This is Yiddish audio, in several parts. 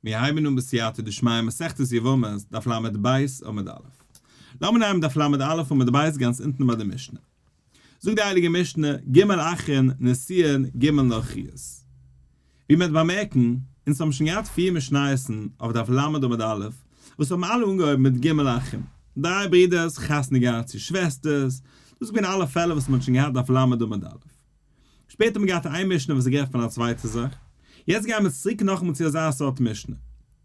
מיר הייבן אן בסייעתא דשמיא מסכת יבמות, דף לב עמוד א'. לאמיר נעמען דף ל"א עמוד ב' גאנץ אונטן ביי די משנה. זאגט די הייליגע משנה, ג' אחין נשואין ג' נכריות. ווי מען וועט באמערקן, אונז האבן שוין געהאט פיר משניות'ן אויף דף ל' עמוד א', וואס האבן אלע אנגעהויבן מיט ג' אחים, דריי ברידערס חתונה געהאט צו שוועסטערס, דאס איז געווען אלע פעלער וואס מען האט שוין געהאט דף ל' עמוד א'. שפעטער האט מען געהאט איין משנה וואס איז גערעדט פון א צווייטע זאך, יעצט גייען מיר צוריק נאכאמאל צו אזא סארט משנה.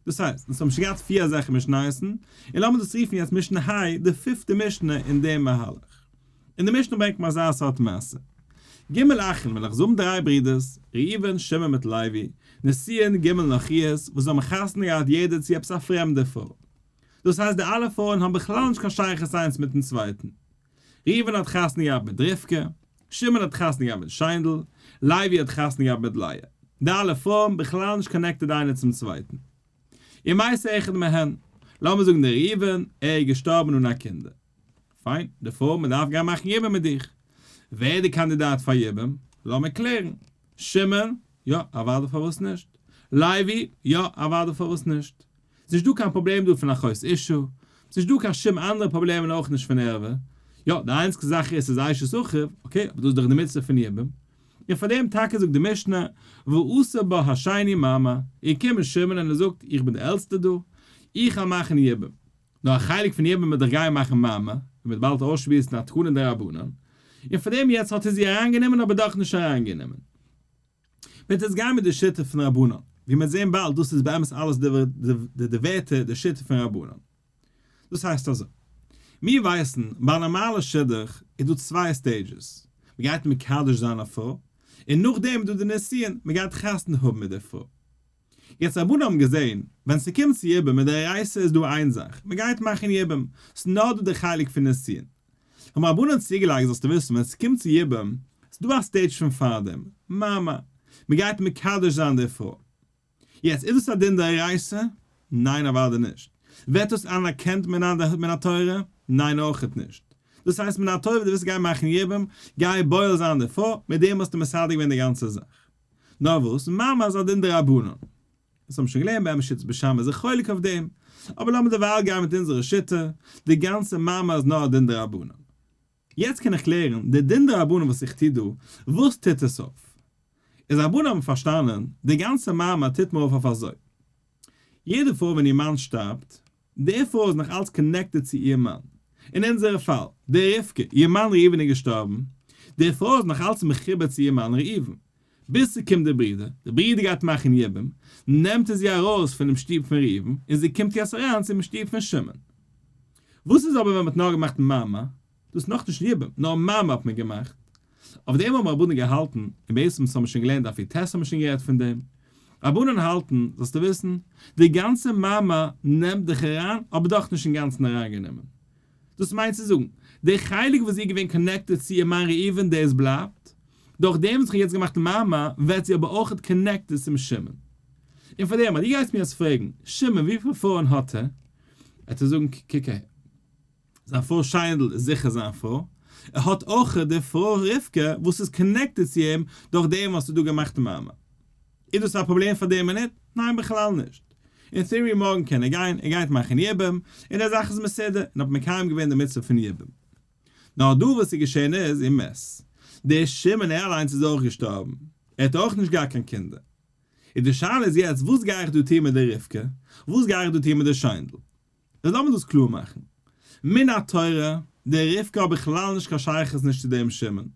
דאס הייסט, אונז האבן שוין געהאט פיר אזעלכע משניות'ן, און לאמיר דאס רופן יעצט משנה ה', די פיפטע משנה אין דעם מהלך. אין די משנה ברענגט מען אזא סארט מעשה. ג' אחים וועלכע זיי האבן דריי ברידערס, ראובן, שמעון מיט לוי, נשואין ג' נכריות, וואס זיי האבן חתונה געהאט יעדער צו עפעס א פרעמדע פרוי. דאס הייסט די אלע פרויען האבן בכלל נישט קיין שייכות איינס מיטן צווייטן. ראובן האט חתונה געהאט מיט רבקה, שמעון האט חתונה געהאט מיט שיינדל, לוי האט חתונה געהאט מיט לאה. די אלע פרויען בכלל נישט connected איינער צום צווייטן. ומת אחד מהן, לאמיר זאגן דער ראובן, ער איז געשטארבן אן א קינדער. פיין, די פרוי, מען דארף גיין מאכן יבום מיט דיך. ווער איז די קאנדידאט פאר יבום? לאמיר קלערן. שמעון? יא, אוודאי פארוואס נישט. לוי? יא, אוודאי פארוואס נישט. ס'נישט דא קיין פראבלעם דא פון אחות אשה, ס'נישט דא קיין שום אנדערע פראבלעמען אויך נישט פון ערווה, יא די איינציגסטע זאך איז ס'איז אשת אחיו, okay אבער דאס איז דאך די מצוה פון יבום, און פאר דעם טאקע זאגט די משנה ועשה בה השני מאמר, איר קומט שמעון און ער זאגט איך בין די עלטסטע דא, איך וועל מאכן יבום, נאר א חלק פון יבום וועט דאך גיין מאכן מאמר, און מ'וועט באלד אויסשמועסן א תקנה דרבנן, און פאר דעם יעצט האט ער זי אריינגענומען אבער דאך נישט אריינגענומען. וועט עס גיין מיט די שיטה פון רבנן, ווי מ'וועט זען באלד דאס איז באמת אלעס די די ווערטער די שיטה פון רבנן. דאס הייסט אזוי, מיר ווייסן ביי א נארמאלע שידוך איז דא צוויי stages, מ'גייט מקדש זיין א פרוי, און נאכדעם איז דא די נישואין, מ'גייט חתונה האבן מיט די פרוי. יעצט רבנן האבן געזען, ווען ס'קומט צו יבום מדאורייתא איז דא איין זאך, מ'גייט מאכן יבום, ס'נאר דא די חלק פון נישואין. האבן רבנן צוגעלייגט זאלסטו וויסן ווען ס'קומט צו יבום, ס'דא א stage פון פארדעם, מאמר, מ'גייט מקדש זיין די פרוי. יעצט איז דאס א דין דאורייתא? ניין אוודאי נישט. ווערט דאס אנערקענט מן התורה? ניין אויכעט נישט. דאס הייסט מן התורה דו ווילסט גיין מאכן יבום, גיי בועל זיין די פרוי, מיט דעם האסטו מסדר געווען די גאנצע זאך. נאר וואס, מאמר איז א דין דרבנן. דאס האבן שוין געלערנט באמת שיטת בית שמאי איז זיך חולק אויף דעם, אבער לאמיר דערווייל גיין מיט אונזערע שיטה, די גאנצע מאמר איז נאר א דין דרבנן. יעצט קען איך קלערן, די דין דרבנן וואס איך טו דא, וואס טוט עס אויף? איז רבנן האבן פארשטאנען, די גאנצע מאמר טוט מען אויף אויף אזוי. יעדע פרוי ווען איר מאן שטארבט, די פרוי איז נאך אלץ connected צו איר מאן. אין אונזערע פאל, די רבקה, איר מאן ראובן איז געשטארבן, די פרוי איז נאך אלץ מחובר צו איר מאן ראובן. ביז ס'קומט די ברודער, די ברודער גייט מאכן יבום, נעמט ער זי ארויס פונעם שטוב פון ראובן, און זי קומט יעצט אריין צום שטוב פון שמעון. וואס איז אבער ווען מ'האט נאר געמאכט מאמר? דאס איז נאכנישט יבום, נאר מאמר האט מען געמאכט. אויף דעם האבן רבנן געהאלטן, און בעצם דאס האבן מיר שוין געלערנט דף יט האבן מיר שוין גערעדט פון דעם. רבנן האלטן, זאלסטו וויסן, די גאנצע מאמר נעמט דיך אריין, אבער דאך נישט אינגאנצן אריינגענומען. דאס מיינט צו זאגן, די חלק וואס זי איז געווען connected צו איר מאן ראובן דאס בלייבט, דורך דעם וואס איך האב יעצט געמאכט מאמר ווערט זי אבער אויכעט connected צום שמעון. און פאר דעם אז דו גייסט מיר יעצט פרעגן, שמעון וויפיל פרויען האט ער? וועט ער זאגן, קוק אהער. זיין פרוי שיינדל איז זיכער זיין פרוי, ער האט אויך די פרוי רבקה וואס איז connected צו אים דורך דעם וואס איז דא געמאכט מאמר. איז דאס א פראבלעם פאר די מינוט? ניין בכלל נישט. אין theory מארגן קען ער גיין, ער גייט מאכן יבום, און די זאך איז מסודר, און האט מקיים געווען די מצוה פון יבום. נאר דא וואס איז געשען איז, ומת. דער שמעון ער אליינס איז אויך געשטארבן, ער האט אויך נישט געהאט קיין קינדער. איז די שאלה איז יעצט וואס גיי איך דא טון מיט די רבקה? וואס גיי איך דא טון מיט די שיינדל? איז לאמיר דאס קלאר מאכן. מן התורה, די רבקה האט בכלל נישט קיין שייכות נישט צו דעם שמעון.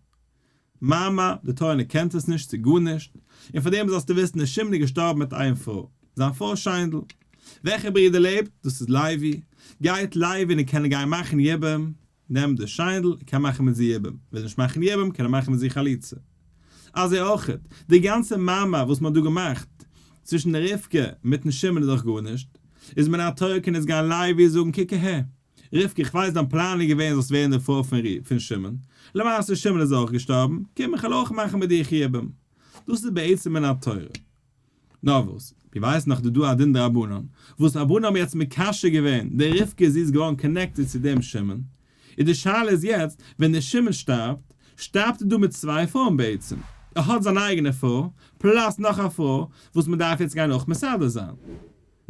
מאמר, די תורה אנערקענט עס נישט צו גארנישט, און פאר דעם זאלסטו וויסן דער שמעון איז געשטארבן מיט איין פרוי, זיין פרוי שיינדל. וועלכער ברודער לעבט? דאס איז לוי. גייט לוי און ער קען גיין מאכן יבום, נעמט די שיינדל, ער קען מאכן מיט זי יבום, וויל נישט מאכן יבום, קען ער מאכן מיט זי חליצה. אזוי אויכעט, די גאנצע מאמר וואס מען האט דא געמאכט צווישן די רבקה מיטן שמעון איז דאך גארנישט, איז מן התורה קען יעצט גיין לוי זאגן קוק אהער, רבקה איך ווייס דיין פלאן איז געווען זאלסט ווערן די פרוי פון שמעון, למעשה שמעון איז אויך געשטארבן, קום איך וועל אויך מאכן מיט דיך יבום. דאס איז בעצם מן התורה. נאר וואס, מיר ווייסן נאך דא א דין דרבנן, וואס רבנן האבן יעצט מקשר געווען די רבקה זי איז געווארן connected צו דעם שמעון, און די שאלה איז יעצט, ווען דער שמעון שטארבט, שטארבט ער דא מיט צוויי פרויען בעצם, ער האט זיין אייגענע פרוי, plus נאך א פרוי, וואס מען דארף יעצט גיין אויך מסדר זיין.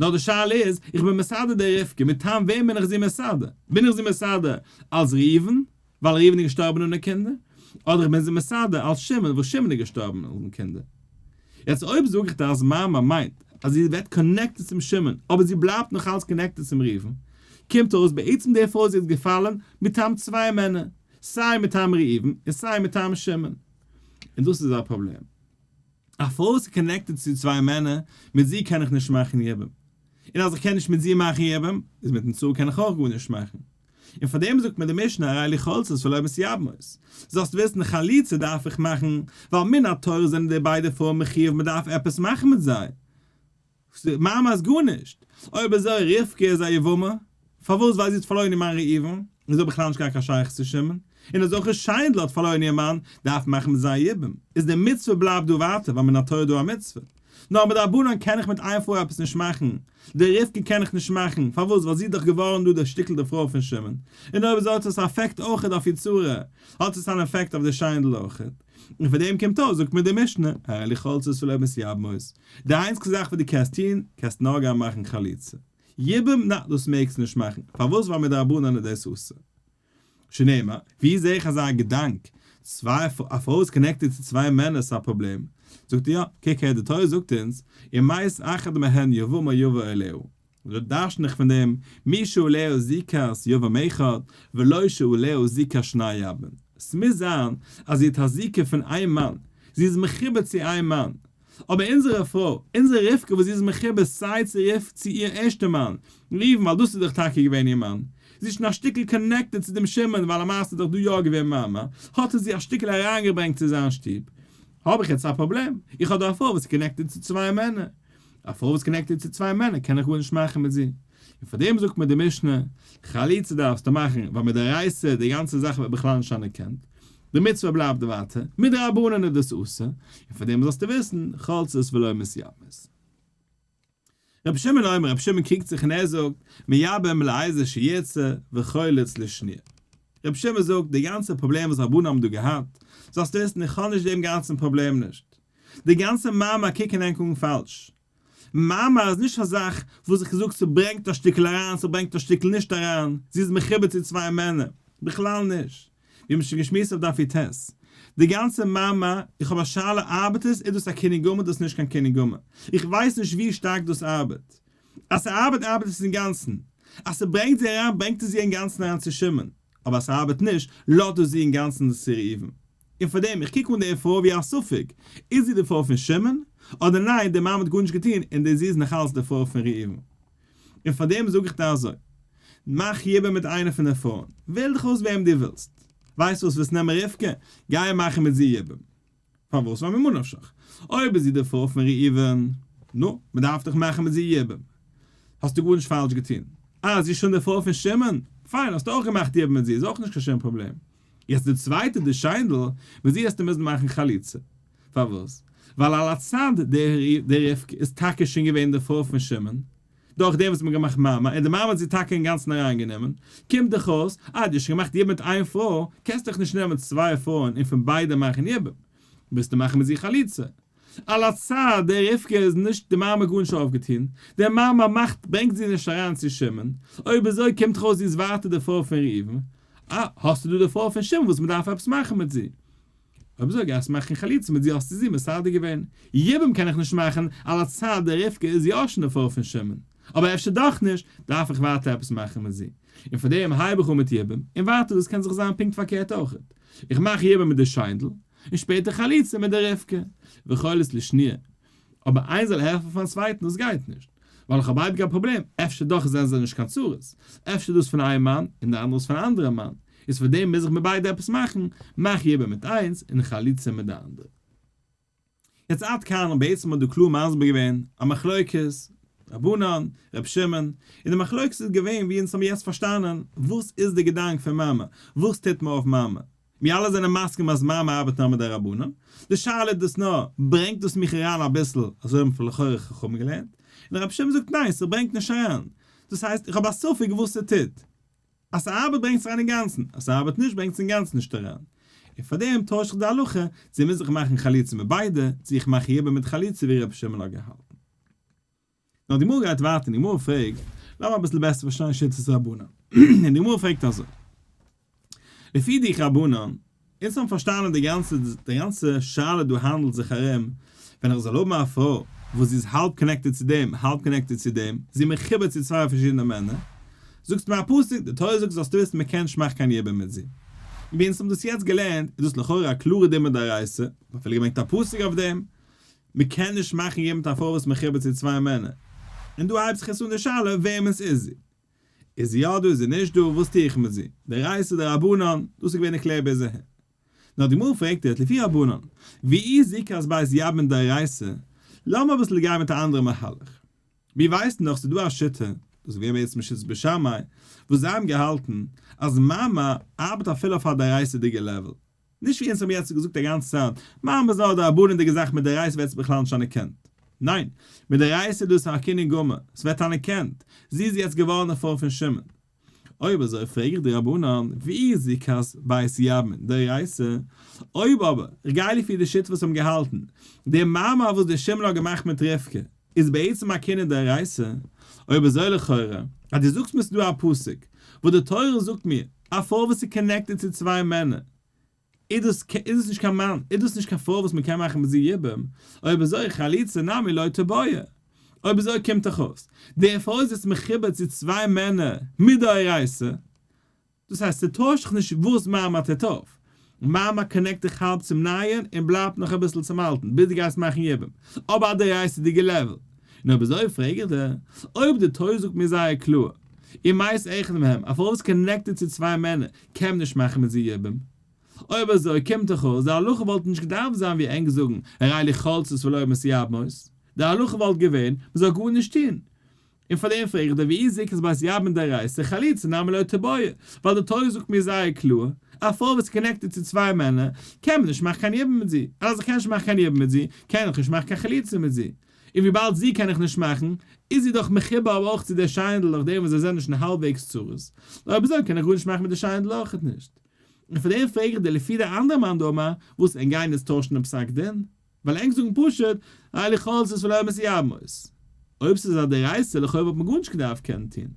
נאר די שאלה איז, איך בין מסדר די רבקה, מטעם וועם בין איך זי מסדר? בין איך זי מסדר אלס ראובן, ווייל ראובן איז געשטארבן אנע קינדער? אדער איך בין זי מסדר אלס שמעון, וואס שמעון איז געשטארבן אן קינדער? יעצט אויב זאג איך דיר אז מאמר מיינט אז זי ווערט connected צום שמעון, אבער זי בלייבט נאך אלץ connected צום ראובן, קומט אויס בעצם די פרוי איז יעצט געפאלן מטעם צוויי מענער, סיי מטעם ראובן און סיי מטעם שמעון. און דאס איז א פראבלעם. א פרוי וואס איז connected צו צוויי מענער, מיט זי קען איך נישט מאכן יבום. און אז איך קען נישט מיט זי מאכן יבום, איז מיטן צרה קען איך אויך גארנישט מאכן. און פאר דעם זאגט מיר די משנה הרי אלו חולצות ולא מתייבמות. זאלסט וויסן חליצה דארף איך מאכן, ווייל מן התורה זענען די ביידע פרויען מחיוב מען דארף עפעס מאכן מיט זיי. מאמר איז גארנישט. אויב אזוי רבקה איז א יבמה, פארוואס ווייל זי האט פארלוירן איר מאן ראובן, און זי האט בכלל נישט געהאט קיין שייכות צו שמעון, און אז אויך שיינדל האט פארלוירן איר מאן, דארף מען מאכן מיט זיי יבום, איז די מצוה בלייבט דא ווייטער ווייל מן התורה איז דא א מצוה. נאר מדרבנן קען איך מיט איין פרוי עפעס נישט מאכן, די רבקה קען איך נישט מאכן, פארוואס ווייל זי איז דאך געווארן דא די שטיקל די פרוי פון שמעון, און אויב אזוי האט עס א אפעקט אויכעט אויף איר צרה, האט עס אן אפעקט אויף די שיינדל אויכעט. און פאר דעם קומט אויס זאגט מיר די משנה, הרי אלו חולצות ולא מתייבמות, די איינציגסטע זאך וואס דו קענסט טון, קענסט נאר גיין מאכן חליצה. יבום, נא, דאס מעגסטו נישט מאכן. פארוואס? ווייל מדרבנן איז דאס אסור. שנאמר, ווי זעה איך אזא געדאנק? צוויי, א פרוי איז connected צו צוויי מענער איז א פראבלעם. זאגט ער, יא, קוק הער, די תורה זאגט אונז, ומת אחד מהן יבמה יבא אליה. דא דרשן איך פון דעם, מי שעליה זיקת יבם אחד, ולא שעליה זיקת שני יבמים. ס'מוז זיין אז זי האט א זיקה פון איין מאן, זי איז מחובר צו איין מאן. אבער אונזערע פרוי, אונזער רבקה וואס זי איז מחובר סיי צו רבקה צו איר ערשטע מאן, ראובן ווייל דאס איז דאך טאקע געווען איר מאן, זי איז שוין א שטיקל connected צו דעם שמעון ווייל למעשה איז דאך דא יא געווען מאמר, האט ער זי א שטיקל אריינגעברענגט צו זיין שטוב. האב איך יעצט א פראבלעם, איך האב דא א פרוי וואס איז connected צו צוויי מענער. א פרוי וואס connected צו צוויי מענער קען איך גארנישט מאכן מיט זי. און פאר דעם זאגט מיר די משנה, חליצה דארפסטו מאכן, ווייל מדאורייתא די גאנצע זאך ווערט בכלל נישט אנערקענט, די מצוה בלייבט ווייטער, מדרבנן איז דאס אסור, און פאר דעם זאלסטו וויסן, חולצות ולא מתייבמות. רבי שמעון אומר, רבי שמעון קריגט זיך און ער זאגט, מייבם לאיזה שירצה וחולץ לשניה. רבי שמעון זאגט, די גאנצע פראבלעם וואס רבנן האבן דא געהאט, זאלסטו וויסן איך האב נישט דעם גאנצן פראבלעם נישט. די גאנצע מאמר קוקן ענק אן פאלש. מאמר איז נישט א זאך וואס איך זאג ס'ברענגט א שטיקל אריין ס'ברענגט א שטיקל נישט אריין, זי איז מחובר צו צוויי מענער. בכלל נישט. ווי מ'האט שוין געשמועסט אויף דף יט. די גאנצע מאמר, איך האב א שאלה ארבעט עס? איז דאס א קינוי גמור דאס נישט קיין קינוי גמור. איך ווייס נישט ווי שטארק דאס ארבעט. אז ס'ארבעט ארבעט עס אינגאנצן. אז ס'ברענגט זי אריין ברענגט עס זי אינגאנצן אריין צו שמעון. אבער אז ס'ארבעט נישט לאזט דאס זי אינגאנצן צו ראובן. און פאר דעם, איך קוק אן די פרוי ווי א ספק, איז זי די פרוי פון שמעון, אדער ניין, די מאמע האט גארנישט געטון און די זי איז נאכאלץ די פרוי פון ראובן. און פאר דעם זאג איך דיר אזוי, מאך יבום מיט איינע פון די פרויען, וועל דיך אויס וועם דו ווילסט. ווייסט וואס, ווילסט נעמען רבקה, גיי מאכן מיט זי יבום. פארוואס? ווייל ממה נפשך, אויב איז זי די פרוי פון ראובן, נו, מען דארף דאך מאכן מיט זי יבום. האסטו גארנישט פאלש געטון. אה, זי איז שוין די פרוי פון שמעון? פיין, האסטו אויך געמאכט יבום מיט זי, איז אויך נישט קיין שום פראבלעם. יעצט די צווייטע די שיינדל, מיט זי העסטו מוזן מאכן חליצה. פארוואס? ווייל על הצד די רבקה איז טאקע שוין געווען די פרוי פון שמעון, דורך דעם וואס מ'האט געמאכט מאמר, און די מאמע האט זי טאקע אינגאנצן אריינגענומען, קומט דאך אויס, אה דו האסט שוין געמאכט יבום מיט איין פרוי, קענסט דאך נישט נעמען צוויי פרויען און פון ביידע מאכן יבום, מוזטו מאכן מיט זי חליצה. על הצד די רבקה איז נישט די מאמע גארנישט אויפגעטון, די מאמע מאכט ברענגט זי נישט אריין צו שמעון, אויב אזוי קומט דאך אויס זי איז ווייטער די פרוי פון ראובן, אה, האסטו דא די פרוי פון שמעון וואס מ'דארף עפעס מאכן מיט זי. אויב אזוי גייסטו מאכן חליצה מיט זי האסטו זי מסדר געווען. יבום קען איך נישט מאכן, על הצד די רבקה איז יא שוין די פרוי פון שמעון. אבער אפשר דאך נישט, דארף איך ווייטער עפעס מאכן מיט זי. און פאר דעם הייב איך אן מיט יבום, און ווייטער דאס קען זיך זיין פונקט פארקערט אויכעט. איך מאך יבום מיט די שיינדל, און שפעטער חליצה מיט די רבקה. וחולץ לשניה. אבער איינס זאל העלפן פארן צווייטן דאס גייט נישט, ווייל איך האב אייביג א פראבלעם, אפשר דאך זענען זיי נישט קיין צרות, אפשר דאס פון איין מאן און די אנדערע איז פון א אנדערע מאן, איז פאר דעם מוז איך מיט ביידע עפעס מאכן, מאך יבום מיט איינס און חליצה מיט די אנדערע. יעצט עד כאן, בעצם האט דא קלאר מסביר געווען א מחלוקת רבנן, ר' שמעון, און די מחלוקת איז געווען ווי אונז האבן יעצט פארשטאנען, וואס איז די געדאנק פון מאמר, וואס טוט מען אויף מאמר, מיר אלע זענען מסכים אז מאמר ארבעט נאר מיט די רבנן, די שאלה איז דאס נאר, ברענגט דאס מיך אריין אביסל, אזוי האבן לכאורה חכמים געלערנט, און רבי שמעון זאגט ניין ס'ברענגט נישט אריין, דאס הייסט איך האב א ספק וואס ס'טוט, אז ס'ארבעט ברענגט עס אריין אינגאנצן, אז ס'ארבעט נישט ברענגט עס אינגאנצן נישט אריין, און פארדעם טויש איך די הלכה, צו מוז איך מאכן חליצה מיט ביידע, צו איך מאך יבום מיט חליצה ווי רבי שמעון האט געהאלטן. נאר די גמרא גייט ווייטער און די גמרא פרעגט, לאמיר אביסל בעסער פארשטיין שיטת רבנן. און די גמרא פרעגט אזוי, לפי דיך רבנן, אונז האבן פארשטאנען די גאנצע די גאנצע שאלה דא האנדלט זיך ארום ווען איך זאל האבן א פרוי וואס זי איז האלב connected צו דעם האלב connected צו דעם, זי איז מחובר צו צוויי פארשידענע מענער, זאגסט מיר א פסוק, די תורה זאגט זאלסטו וויסן מען קען נישט מאכן קיין יבום מיט זי. און ווי אונז האבן דאס יעצט געלערנט איז דאס לכאורה א קלארע דין מדאורייתא, מ'האט אפילו געברענגט א פסוק אויף דעם, מען קען נישט מאכן יבום מיט א פרוי וואס איז מחובר צו צוויי מענער. און דא הייבט זיך עס אן די שאלה וועמענס איז זי? איז זי יא דא איז זי נישט דא, וואס טו איך מיט זי? דאורייתא דרבנן, דאס איז געווען די קלער ביז אהער. נאר די גמרא פרעגט יעצט לפי רבנן, ואי זיקת בית יבמין דאורייתא, לאמיר אביסל גיין מיט א אנדערע מהלך. מיר ווייסן דאך ס'איז דא א שיטה, דאס איז געווען בעצם שיטת בית שמאי, וואס זיי האבן געהאלטן אז מאמר ארבעט אפילו אויף א דאורייתא'דיגע level. נישט ווי אונז האבן יעצט געזאגט א גאנצע צייט, מאמר איז נאר א דרבנן'דיגע זאך מדאורייתא ווערט עס בכלל נישט אנערקענט. ניין, מדאורייתא איז דאס א קנין גמור, ס'ווערט אנערקענט, זי איז יעצט געווארן די פרוי פון שמעון. אויב אזוי פרעג איך די רבנן, ואי זיקת בית יבמין דאורייתא? אויב אבער, איך גיי לפי די שיטה וואס האבן געהאלטן, די מאמר וואס דער שמעון האט געמאכט מיט רבקה, איז בעצם א קנין דאורייתא, אויב אזוי לכאורה, אז דו זאגסט מיר ס'איז דא א פסוק, וואס די תורה זאגט מיר, א פרוי וואס איז connected צו צוויי מענער, איז דאס איז דאס נישט קיין מאן, איז דאס נישט קיין פרוי וואס מ'קען מאכן מיט זי יבום, אויב אזוי חליצה נמי לא תיבעי. אויב אזוי קומט דאך אויס, די פרוי איז יעצט מחובר צו צוויי מענער מדאורייתא, דאס הייסט ס'טוישט זיך נישט וואס מאמר טוט אויף, מאמר connect דיך האלב צום נייען און בלייבט נאך אביסל צום אלטן ביז דו גייסט מאכן יבום, אבער א דאורייתא'דיגע level. און אויב אזוי פרעג איך דיר, אויב די תורה זאגט מיר זייער קלאר, ומת אחד מהם, א פרוי וואס connected צו צוויי מענער קען מען נישט מאכן מיט זי יבום. אויב אזוי קומט דאך אויס די הלכה וואלט נישט געדארפט זיין ווי ענק זאגן הרי אלו חולצות ולא מתייבמות, די הלכה וואלט געווען מ'זאל גארנישט טון. און פאר דעם פרעג איך דיר ואי זיקת בית יבמין דאורייתא חליצה נמי לא תיבעי, ווייל די תורה זאגט מיר זייער קלאר, א פרוי וואס איז connected צו צוויי מענער, קען מען נישט מאכן קיין יבום מיט זי, און אז איך קען נישט מאכן קיין יבום מיט זי, קען איך נישט מאכן קיין חליצה מיט זי. און וויבאלד זי קען איך נישט מאכן, איז זי דאך מחובר אבער אויך צו דער שיינדל נאכדעם וואס זיי זענען שוין האלבוועגס צרות, אויב אזוי קען איך גארנישט מאכן מיט די שיינדל אויכעט נישט. און פאר דעם פרעג איך דיר לפי די אנדערע מאן דאמר, וואס ענק גייען יעצט טוישן דעם פסק דין? ווייל ענק זאגן פשוט, הרי אלו חולצות ולא מתייבמות. אויב ס'איז א דאורייתא לכאו' וואלט מען גארנישט געדארפט קענען טון. און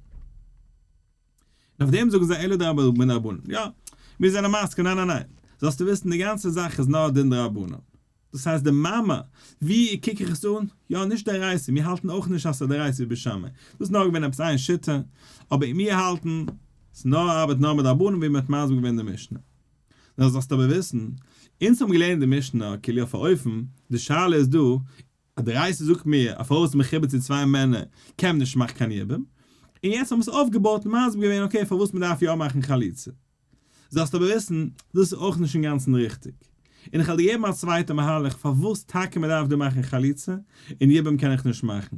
אויף דעם זאגן זיי אלא דרבנן רבנן. יא, מיר זענען מסכים, ניין ניין ניין. זאלסטו וויסן די גאנצע זאך איז נאר דין דרבנן. דאס הייסט די מאמר, ווי קוק איך עס אן? יא, נישט דאורייתא, מיר האלטן אויך נישט אז ס'איז א דאורייתא ווי בית שמאי. דאס איז נאר געווען עפעס איין שיטה, אבער מיר האלטן ס'איז נאר ארבעט נאר מיט דרבנן ווי מ'האט מסביר געווען די משנה. נאר זאלסטו אבער וויסן, אונז האבן געלערנט די משנה כאילו אויף א אופן, די שאלה איז דא, א דאורייתא זאגט מיר, א פרוי וואס איז מחובר צו צוויי מענער קען מען נישט מאכן קיין יבום, און יעצט האבן מיר עס אויפגעבויט און מסביר געווען okay פארוואס מען דארף יא מאכן חליצה. זאלסט אבער וויסן, דאס איז אויך נישט אינגאנצן ריכטיג. און איך וועל דיר געבן א צווייטע מהלך פארוואס טאקע מען דארף דא מאכן חליצה, און יבום קען איך נישט מאכן.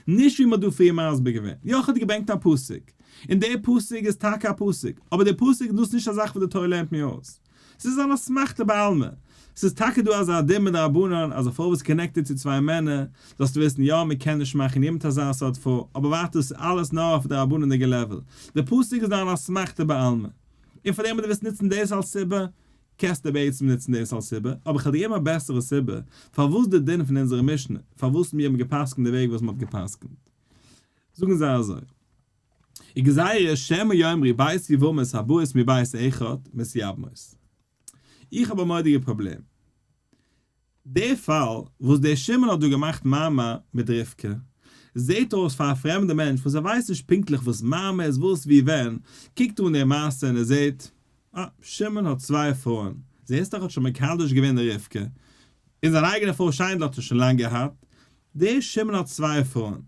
נישט ווי מ'האט דא פריער מסביר געווען. יא כ'האב דיר געברענגט א פסוק, און דער פסוק איז טאקע א פסוק, אבער דער פסוק איז דאס נישט א זאך וואס די תורה לערנט מיר אויס. ס'איז אן אסמכתא בעלמא. ס'איז טאקע דא אזא דין מדרבנן אז א פרוי וואס איז connected צו צוויי מענער, זאלסטו וויסן יא מ'קען נישט מאכן יבום מיט אזא סארט פרוי, אבער ווייטער דאס איז אלעס נאר אויף דרבנן'דיגע level. דער פסוק איז נאר אן אסמכתא בעלמא. און פארדעם אז דו ווילסט נוצן דאס אלס סיבה, קענסטו בעצם נוצן דאס אלס סיבה, אבער כ'וועל דיר געבן א בעסערע סיבה פארוואס די דין פון אונזערע משנה, פארוואס מיר האבן גע'פסק'נט די וועג וואס מ'האט גע'פסק'נט. זאגן זיי אזוי, וגזירה שמא יאמרו ב' יבמות הבאות מבית אחד מתייבמות. איך האב א מורא'דיגע פראבלעם. די פאל וואס דער שמעון האט דא געמאכט מאמר מיט רבקה, זעהט אויס פאר א פרעמדע מענטש וואס ער ווייסט נישט פונקטליך וואס מאמר איז וואס ווי ווען, קוקט אן די מעשה און ער זעהט, אה, שמעון האט צוויי פרויען, זעהסט דאך האט שוין מקדש געווען רבקה, און זיין אייגענע פרוי שיינדל האט ער שוין לאנג געהאט, דער שמעון האט צוויי פרויען,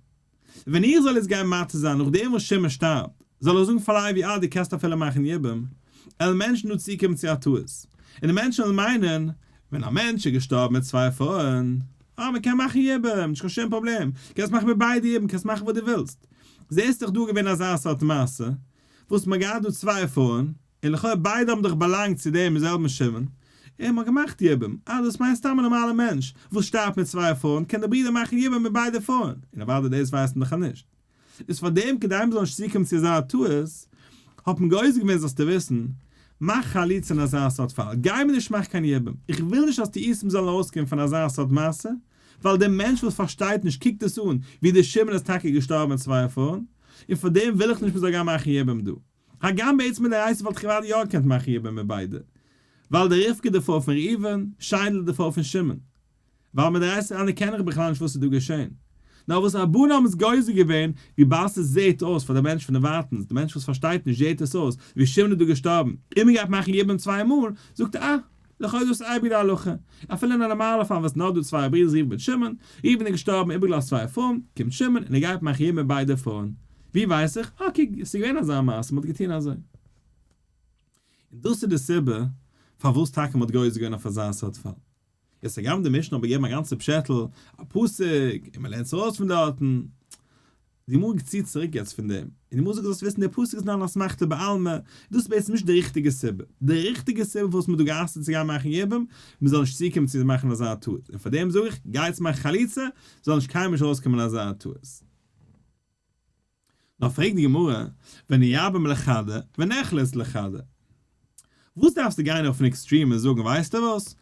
ווען איך זאל יעצט גיין מתיר זיין נאכדעם וואס שמעון שטארבט, זאל איך זאגן פאר לוי אה דו קענסט אפילו מאכן יבום, עלן מענטשן דא צוקומען צו א טעות, און די מענטשן וועלן מיינען, ווען א מענטש איז געשטארבן מיט צוויי פרויען, אה מען קען מאכן יבום, נישט קיין שום פראבלעם, קענסט מאכן מיט ביידע יבום, קענסט מאכן וואס דו ווילסט. זעסט דאך דא געווען אזא סארט מעשה, וואס מען האט געהאט דא צוויי פרויען, און לכאו' ביידע האבן דאך באלאנגט צו דעם זעלבן שמעון, און מ'האט געמאכט יבום, אה דאס מיינט סתם א נארמאלע מענטש וואס שטארבט מיט צוויי פרויען קען די ברודער מאכן יבום מיט ביידע פרויען, און אוודאי דאס ווייסט מען דאך אז נישט. איז פאר דעם כדי מ'זאל נישט צוקומען צו אזא טעות, האט מען גוזר געווען זאלסטו וויסן, מאך חליצה אין אזא סארט פאל, גיי מיר נישט מאך קיין יבום, איך וויל נישט אז טעותים זאלן ארויסקומען פון אזא סארט מעשה, ווייל דער מענטש וואס פארשטייט נישט קוקט עס אן ווי דער שמעון איז טאקע געשטארבן מיט צוויי פרויען, און פאר דעם וויל איך נישט מען זאל גיין מאכן יבום דא. הגם בעצם מדאורייתא וואלט איך אוודאי יא געקענט מאכן יבום מיט ביידע, ווייל די רבקה די פרוי פון ראובן, שיינדל די פרוי פון שמעון. ווייל מדאורייתא אנערקען איך בכלל נישט וואס איז דא געשען. נאר וואס רבנן האבן עס גוזר געווען, וויבאלד ס'זעהט אויס פאר די מענטש פון דערווייטענס, די מענטש וואס פארשטייט נישט זעהט עס אויס ווי שמעון איז דא געשטארבן, און מ'גייט מאכן יבום צוויי מאל, זאגט ער אה, לכאו' איז דאס אייביג די הלכה, אפילו אין א נארמאלע פאל ווען ס'איז נאר דא צוויי ברידערס ראובן מיט שמעון, ראובן איז געשטארבן איבערגעלאזט צוויי פרויען, קומט שמעון און ער גייט מאכן יבום מיט ביידע פרויען. ווי ווייס איך? אה קוק, ס'איז געווען אזא מעשה, מ'האט געטון אזוי. און דאס איז די סיבה פארוואס טאקע מ'האט גוזר געווען אויף אזא סארט פאל. יעצט הגם די משנה האט געגעבן א גאנצע פשעטל, א פסוק, און מ'לערנט עס ארויס פון דארטן, די גמרא ציט צוריק יעצט פון דעם, און די גמרא זאגט זאלסט וויסן דער פסוק איז נאר אן אסמכתא בעלמא, דאס איז בעצם נישט די ריכטיגע סיבה, די ריכטיגע סיבה פארוואס מ'האט דא גע'אסר'ט צו גיין מאכן יבום, מ'זאל נישט צוקומען צו מאכן אזא טעות, און פאר דעם זאג איך, גייטס מאכן חליצה, זאל נישט קיינמאל נישט ארויסקומען אזא טעות. נאר פרעגט די גמרא, ונייבם לחדא ונחלץ לחדא, וואס דארפסטו גיין אויפן extreme און זאגן ווייסטו וואס,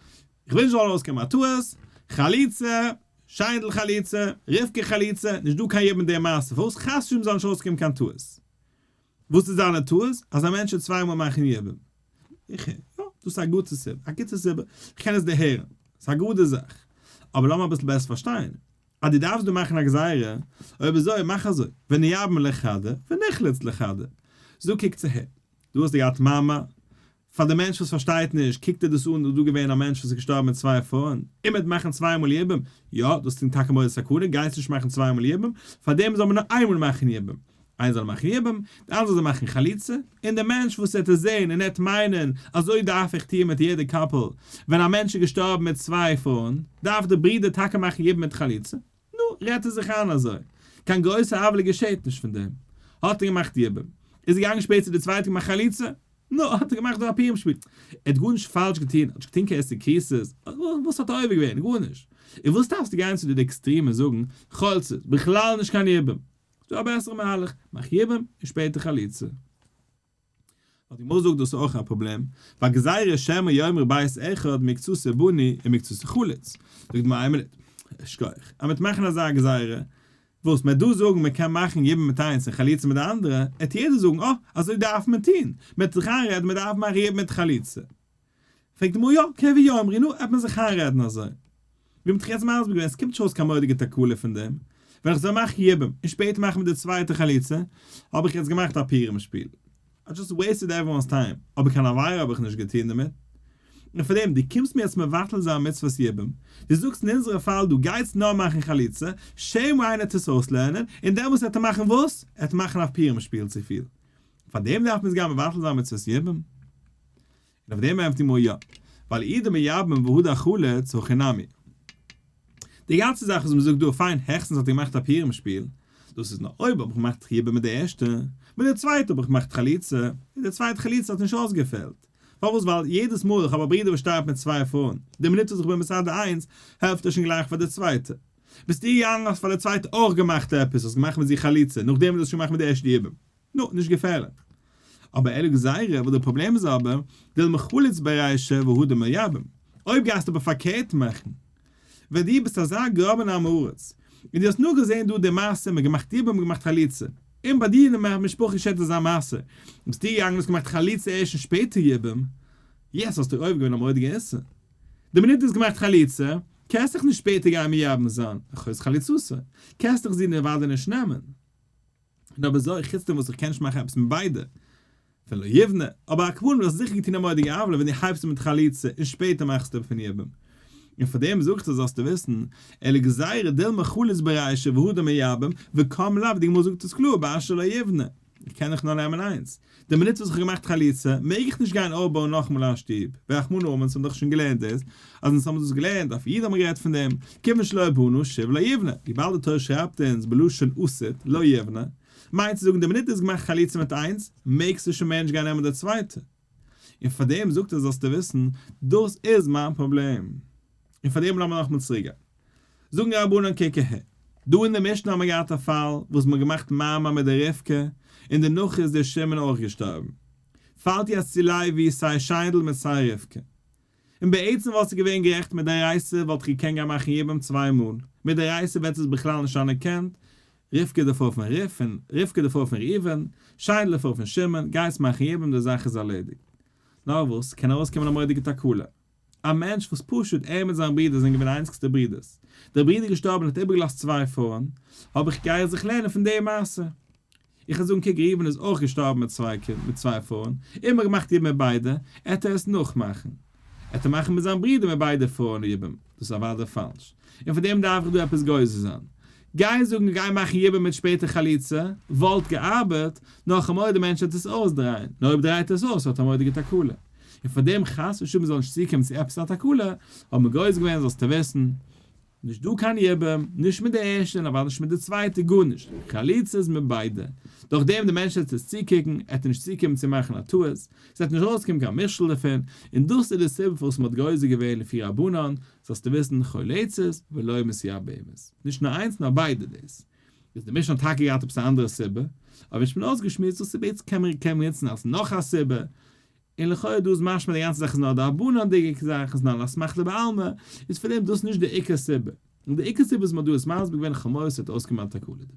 איך וויל נישט זאל ארויסקומען א טעות, חליצה, שיינדל חליצה, רבקה חליצה, נישט דא קיין יבום אין די מעשה, פארוואס חס ושלום זאל נישט ארויסקומען קיין טעות? וואס איז זיינע טעות? אז א מענטש וועט צוויי מאל מאכן יבום. איך הער, יא, דאס איז א גוטע סיבה, א גוטע סיבה, איך קען עס דערהערן, ס'איז א גראדע זאך, אבער לאמיר אביסל בעסער פארשטיין, אז דו דארפסט דא מאכן א גזירה, אויב אזוי מאך אזוי, ונייבם לחדא ונחלץ לחדא. זאג קוק צו הער, דא האסטו געהאט מאמר, פאר די מענטש וואס פארשטייט נישט קוקט ער דאס אן דא געווען א מענטש וואס איז געשטארבן מיט צוויי פרויען, און מ'וועט מאכן צוויי מאל יבום, יא דאס קלינגט טאקע מורא'דיג סכנה, גייסט נישט מאכן צוויי מאל יבום, פארדעם זאל מען נאר איינמאל מאכן יבום, איינער זאל מאכן יבום, די אנדערע זאל מאכן חליצה, און דער מענטש וואס וועט עס זען און עט מיינען אזוי דארף איך טוען מיט יעדע couple, ווען א מענטש איז געשטארבן מיט צוויי פרויען, דארף דער ברודער טאקע מאכן יבום מיט חליצה, נו, רעדט ער זיך איין אזוי, קיין גרויסע עוולה געשעט נישט פון דעם, האט ער געמאכט יבום, איז ער געגאנגען שפעטער די צווייטע געמאכט חליצה, נו, האט ער געמאכט דא א פורים שפיל, ער האט גארנישט פאלש געטון, ער האט נישט געטון קיין איסור כריתות, וואס האט ער עובר געווען, גארנישט, און וואס דארפסטו גיין צו די extreme און זאגן, חולצות, בכלל נישט קיין יבום, ס'דא א בעסערע מהלך, מאך יבום און שפעטער חליצה. ווייל די גמרא זאגט דאס איז אויך א פראבלעם, ווייל גזירה שמא יאמר בית אחד מקצתו בנוי ומקצתו חלוץ. זאגט די גמרא איין מינוט, שכוח, אז מ'וועט מאכן אזא גזירה, וואס מ'וועט דא זאגן מ'קען מאכן יבום מיט איינס און חליצה מיט די אנדערע, עט יעדער זאגן אה, אזוי דארף מען טון, מ'וועט זיך איינרעדן מ'דארף מאכן יבום מיט חליצה. פרעגט די גמרא יא, כן ויאמרו, נו, עט מען זיך איינרעדן אזוי. ווי מ'האט דאך יעצט מסביר געווען, עס קומט נישט ארויס קיין מורא'דיגע תקלה פון דעם. ווען איך זאל מאכן יבום, און שפעטער מאכן מיט די צווייטע חליצה, האב איך יעצט געמאכט א פורים שפיל. I just wasted everyone's time, אבער קיין עבירה האב איך נישט געטון דערמיט. און פאר דעם, דו קומסט מיר יעצט מבטל זיין מצוות יבום, דו זאגסט אין אונזערע פאל דו גייסט נאר מאכן חליצה, שמא איינער וועט עס אויסלערנען, און דעמאלטס וועט ער מאכן וואס? ער וועט מאכן א פורים שפיל צופיל. פאר דעם דארף מען עס גיין מבטל זיין מצוות יבום? און אויף דעם ענטפערט די גמרא יא, ווייל אי דמייבם והדר חליץ הכי נמי. די גאנצע זאך וואס מען זאגט דא, פיין, העכסטנס האט ער געמאכט א פורים שפיל, דאס איז נאר אויב האב איך געמאכט יבום מיט די ערשטע, מיט די צווייטע האב איך געמאכט חליצה, און די צווייטע חליצה האט נישט אויסגעפעלט. פארוואס? ווייל יעדעס מאל איך האב א ברודער וואס שטארבט מיט צוויי פרויען, די מינוט וואס איך בין מסדר איינס, העלפט ער שוין גלייך פאר די צווייטע. ביסטו געגאנגען האסט פאר די צווייטע אויך געמאכט עפעס, האסט געמאכט מיט זי חליצה, נאכדעם וואס דו האסט שוין געמאכט מיט די ערשטע יבום. נו, נישט געפערליך. אבער אלא גזירה, וואס די פראבלעם איז אבער, דילמא חליץ ברישא והדר מייבם. אויב גייסטו אבער פארקערט מאכן, ווען דו ביסט אזא גראבער עם הארץ, און דו האסט נאר געזען דא די מעשה, מ'האט געמאכט יבום, מ'האט געמאכט חליצה, און ביי דיר אין די משפחה געשעט אזא מעשה, ביסטו געגאנגען און האסט געמאכט חליצה ערשט און שפעטער יבום, יעצט האסטו עובר געווען א מורא'דיגע איסור. די מינוט דו האסט געמאכט חליצה, קענסט דיך נישט שפעטער גיין מייבם זיין, אחות חלוצתו, קענסט דיך זי אוודאי נישט נעמען. און אויב אזוי, חוץ דעם וואס איך קען נישט מאכן עפעס מיט ביידע, פון לא יבנה, אבער א כוונה דו האסט זיכער געטון א מורא'דיגע עוולה ווען דו הייבסט אן מיט חליצה און שפעטער מאכסטו פון יבום. און פאר דעם זאגט ער זאלסטו וויסן, אלא גזירה דילמא חליץ ברישא והדר מייבם, וקם ליה, ווי די גמרא זאגט עס קלאר, באשר לא יבנה. איך קען דאך נאר נעמען איינס. די מינוט וואס איך האב געמאכט חליצה, מעג איך נישט גיין אויפבויען נאכאמאל א שטוב. ורחמנא אמר, אונז האבן דאך שוין געלערנט דאס, אז אונז האבן דאס געלערנט, אויף איד האבן מיר גערעדט פון דעם, כיוון שלא בנה, שוב לא יבנה. וויבאלד די תורה שרייבט אונז בלשון עתיד, לא יבנה, מיינט צו זאגן די מינוט דו האסט געמאכט חליצה מיט איינס, מעגסטו שוין מער נישט גיין נעמען די צווייטע. און פאר דעם זאגט ער זאלסטו וויסן, דאס איז מיין פראבלעם. און פאר דעם לאמיר נאכאמאל צוריק גיין. זאגן רבנן קוק אהער. דא אין די משנה האבן מיר געהאט א פאל וואס מ'האט געמאכט מאמר מיט די רבקה, און דערנאך איז דער שמעון אויך געשטארבן. פאלט יעצט צו לוי סיי שיינדל מיט סיי רבקה. און בעצם וואלסטו געווען גערעכט מדאורייתא וואלט איך געקענט גיין מאכן יבום צוויי מאל, מדאורייתא ווערט עס בכלל נישט אנערקענט, רבקה די פרוי פון פון רבקה די פרוי פון ראובן, שיינדל די פרוי פון שמעון, גייסט מאכן יבום די זאך איז ארלעדיגט. נאר וואס, קען ארויסקומען א מורא'דיגע תקלה. א מענטש וואס פשוט ער מיט זיין ברודער זענען געווען די איינציגסטע ברודערס, דער ברודער איז געשטארבן און האט איבערגעלאזט צוויי פרויען, האב איך גיי איך זיך לערנען פון די מעשה. איך וועל זאגן קוק ראובן איז אויך געשטארבן מיט צוויי קינד מיט צוויי פרויען, און מ'האט געמאכט יבום מיט ביידע, עט ער עס נאכמאכן. עט ער מאכן מיט זיין ברודער מיט ביידע פרויען יבום, דאס איז אוודאי פאלש. און פון דעם דארף איך דא עפעס גוזר זיין. גיי זאגן גיי מאכן יבום מיט שפעטער חליצה, וואלט געארבעט, נאר כ'האב מורא די מענטש וועט עס אויסדרייען, נאר אויב דרייט ער עס אויס האט ער א מורא'דיגע תקלה. און פאר דעם חס ושלום זאל נישט צוקומען צו עפעס א תקלה, האט מען גוזר געווען זאלסטו וויסן, נישט דא קיין יבום, נישט מיט די ערשטע און אוודאי נישט מיט די צווייטע, גארנישט, חליצה איז מיט ביידע, דורך דעם די מענטש וועט עס צוקוקן, עט ער נישט צוקומען צו מאכן א טעות, ס'וועט נישט ארויסקומען קיין מכשול דערפון, און דאס איז די סיבה פארוואס מ'האט גוזר געווען לפי רבנן, זאלסטו וויסן חולצת ולא מתייבמת, נישט נאר איינס נאר ביידע דאס איז די משנה האט טאקע געהאט עפעס א אנדערע סיבה, אבער ווי שוין אויסגעשמועסט דאס סיבה איצט קען מען קען מען נוצן אלס נאך א סיבה, און לכאורה דא איז משמע די גאנצע זאך איז נאר דרבנן'דיגע זאך איז נאר אן אסמכתא בעלמא, איז פון דעם דאס נישט די עיקר סיבה, און די עיקר סיבה וואס מ'האט דא עס מסביר געווען חמור ס'וועט אויסקומען א תקלה דערפון.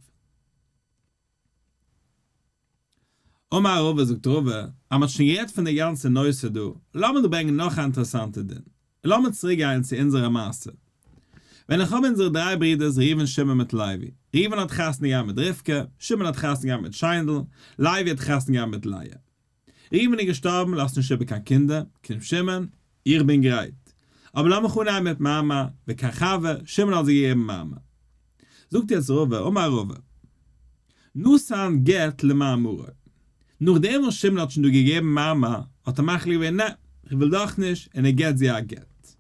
אמר רבא זאגט רבא אז מ'האט שוין גערעדט פון די גאנצע נושא דא, לאמיר דא ברענגען נאך א אינטערעסאנטע דין, און לאמיר צוריק גיין צו אונזערע מעשה. ווען איך האב אונזערע דריי ברידערס ראובן שמעון מיט לוי, ראובן האט חתונה געהאט מיט רבקה, שמעון האט חתונה געהאט מיט שיינדל, לוי האט חתונה געהאט מיט לאה. ראובן איז געשטארבן לאזט נישט איבער קיין קינדער, קומט שמעון, איך בין גרייט. אבער לאמיך אנהייבן מיט מאמר, וככבה, שמעון האט זיי געגעבן מאמר. זאגט יעצט רבא, אמר רבא, נתן גט למאמרו. נאכדעם וואס שמעון האט שוין דא געגעבן מאמר, האט ער מחליט געווען, נע, איך וויל דאך נישט, און ער געבט זי א גט.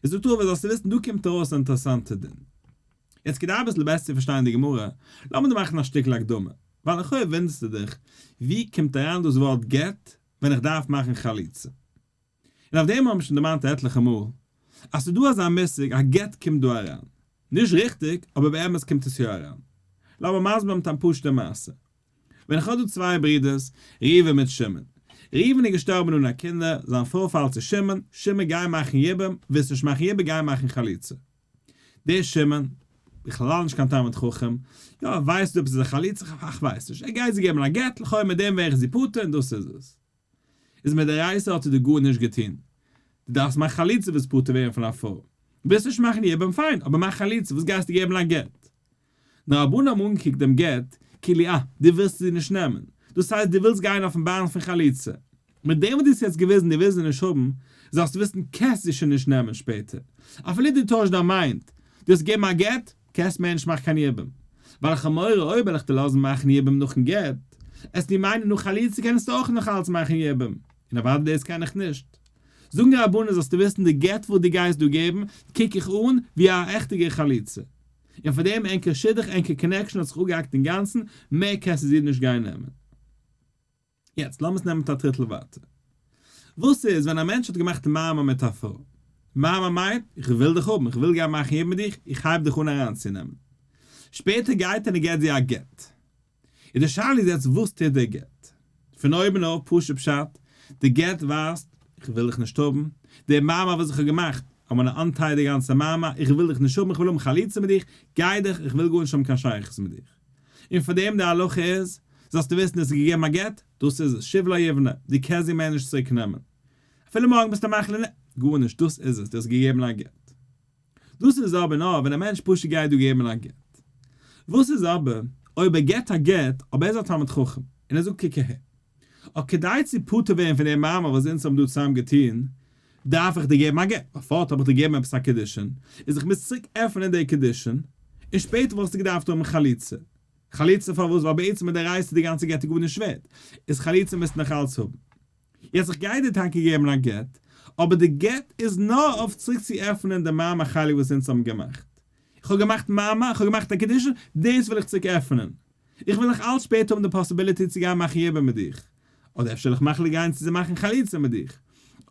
איז זאגט רבא, זאלסטו וויסן, דא קומט ארויס א אינטערעסאנטע דין. יעצט כדי אביסל בעסער צו פארשטיין די גמרא, לאמיר דא מאכן א שטיקל הקדמה, ווייל לכאו' וואונדערסטו דיך, ווי קומט אריין דאס ווארט גט ווען איך דארף מאכן חליצה? און אויף דעם האבן מיר שוין דערמאנט עטליכע מאל, אז ס'איז דא אזא מושג א גט קומט דא אריין. נישט ריכטיג, אבער באמת קומט עס יא אריין. לאמיר מסביר זיין מיט א פשוט'ע מעשה. ווען איך האב דא צוויי ברידערס, ראובן מיט שמעון. ראובן איז געשטארבן אן א קינדער, זיין פרוי פאלט צו שמעון, שמעון גיי מאכן יבום, ווילסט נישט מאכן יבום גיי מאכן חליצה. דער שמעון, בכלל נישט קיין תלמיד חכם, יא ער ווייסט אויב עס איז א חליצה, איך ווייס נישט, ער גייט זי געבן א גט, לכאו' מיט דעם ווער איך זי פטור און דאס איז עס. איז מדאורייתא האט ער דיר גארנישט געטון. דו דארפסט מאכן חליצה ווילסט פטור ווערן פון א פרוי. ווילסט נישט מאכן יבום פיין, אבער מאך חליצה, וואס גייסטו געבן א גט? די רבנן האבן אנגעקוקט דעם גט כאילו אה, דו ווילסט זי נישט נעמען. דאס הייסט דו ווילסט גיין אויפן באן פון חליצה. מיט דעם וואס דו האסט יעצט געוויזן דו ווילסט זי נישט האבן, זאלסטו וויסן קענסט זי שוין נישט נעמען שפעטער. אפילו דו טוישט דיין mind, דו האסט געגעבן א גט, קענסט מער נישט מאכן קיין יבום. ווייל איך האב מורא אויב וועל איך דיר לאזן מאכן יבום נאכן גט, עסטו מיינען נאך חליצה קענסטו אויך נאך אלץ מאכן יבום, און אוודאי דאס קען איך נישט. זאגן די רבנים זאלסטו וויסן די גט וואס דו גייסט דא געבן קוק איך אן ווי א עכטיגע חליצה. און פאר דעם ענקער שידוך ענקער connection האט זיך אפגעהאקט אינגאנצן, מער קענסטו זי נישט גיין נעמען. יעצט לאמיר עס נעמען מיט א טריטל ווייטער. וואס איז ווען א מענטש האט געמאכט מאמר מיט א פרוי? מאמר מיינט, איך וויל דיך האבן, איך וויל גיין מאכן יבום מיט דיך, איך הייב דיך אן אריינצונעמען. שפעטער גייט ער און געט זי א גט. און די שאלה איז יעצט וואס טוט דער גט? פון אויבן אויף פשוט פשט, די גט ווייזט, איך וויל דיך נישט האבן, די מאמר וואס איך האב געמאכט, I'm gonna untie די גאנצע מאמר, איך וויל דיך נישט האבן, איך וויל האבן חליצה מיט דיך, גיי דיך, איך וויל גארנישט האבן קיין שייכות מיט דיך. און פאר דעם די הלכה איז, זאלסטו וויסן האסט געגעבן א גט, דאס איז עס, שוב לא יבנה, דו קענסט זי מער נישט צוריק נעמען. אפילו מארגן ביסטו מחליט נע, גארנישט, דאס איז עס, דו האסט געגעבן א גט. דאס איז אבער נאר ווען א מענטש פשוט גייט דא געבן א גט. וואס איז אבער אויב ער געבט א גט אבער ער איז א תלמיד חכם און ער זאגט קוק אהער, אויב כדי צו פטור ווערן פון דעם מאמר וואס אונז האבן דא צוזאם געטון, דארף איך דיר געבן א גט, ווייל פארט האב איך דיר געגעבן עפעס א קידושין, איז איך מוז צוריק עפענען די קידושין, און שפעטער וואלסטו געדארפט האבן חליצה. חליצה פארוואס? ווייל בעצם מדאורייתא די גאנצע גט איז גארנישט ווערט, איז חליצה מוזטו נאך אלץ האבן. יעצט איך גיי דיר טאקע געבן א גט, אבער די גט איז נאר אויף צוריק צו עפענען די מאמר חלק וואס אונז האבן געמאכט. איך האב געמאכט מאמר, איך האב געמאכט א קידושין, דאס וויל איך צוריק עפענען. איך וויל נאך אלץ שפעטער האבן די possibility צו גיין מאכן יבום מיט דיך. אדער אפשר וועל איך מחליט גיין צו מאכן חליצה מיט דיך.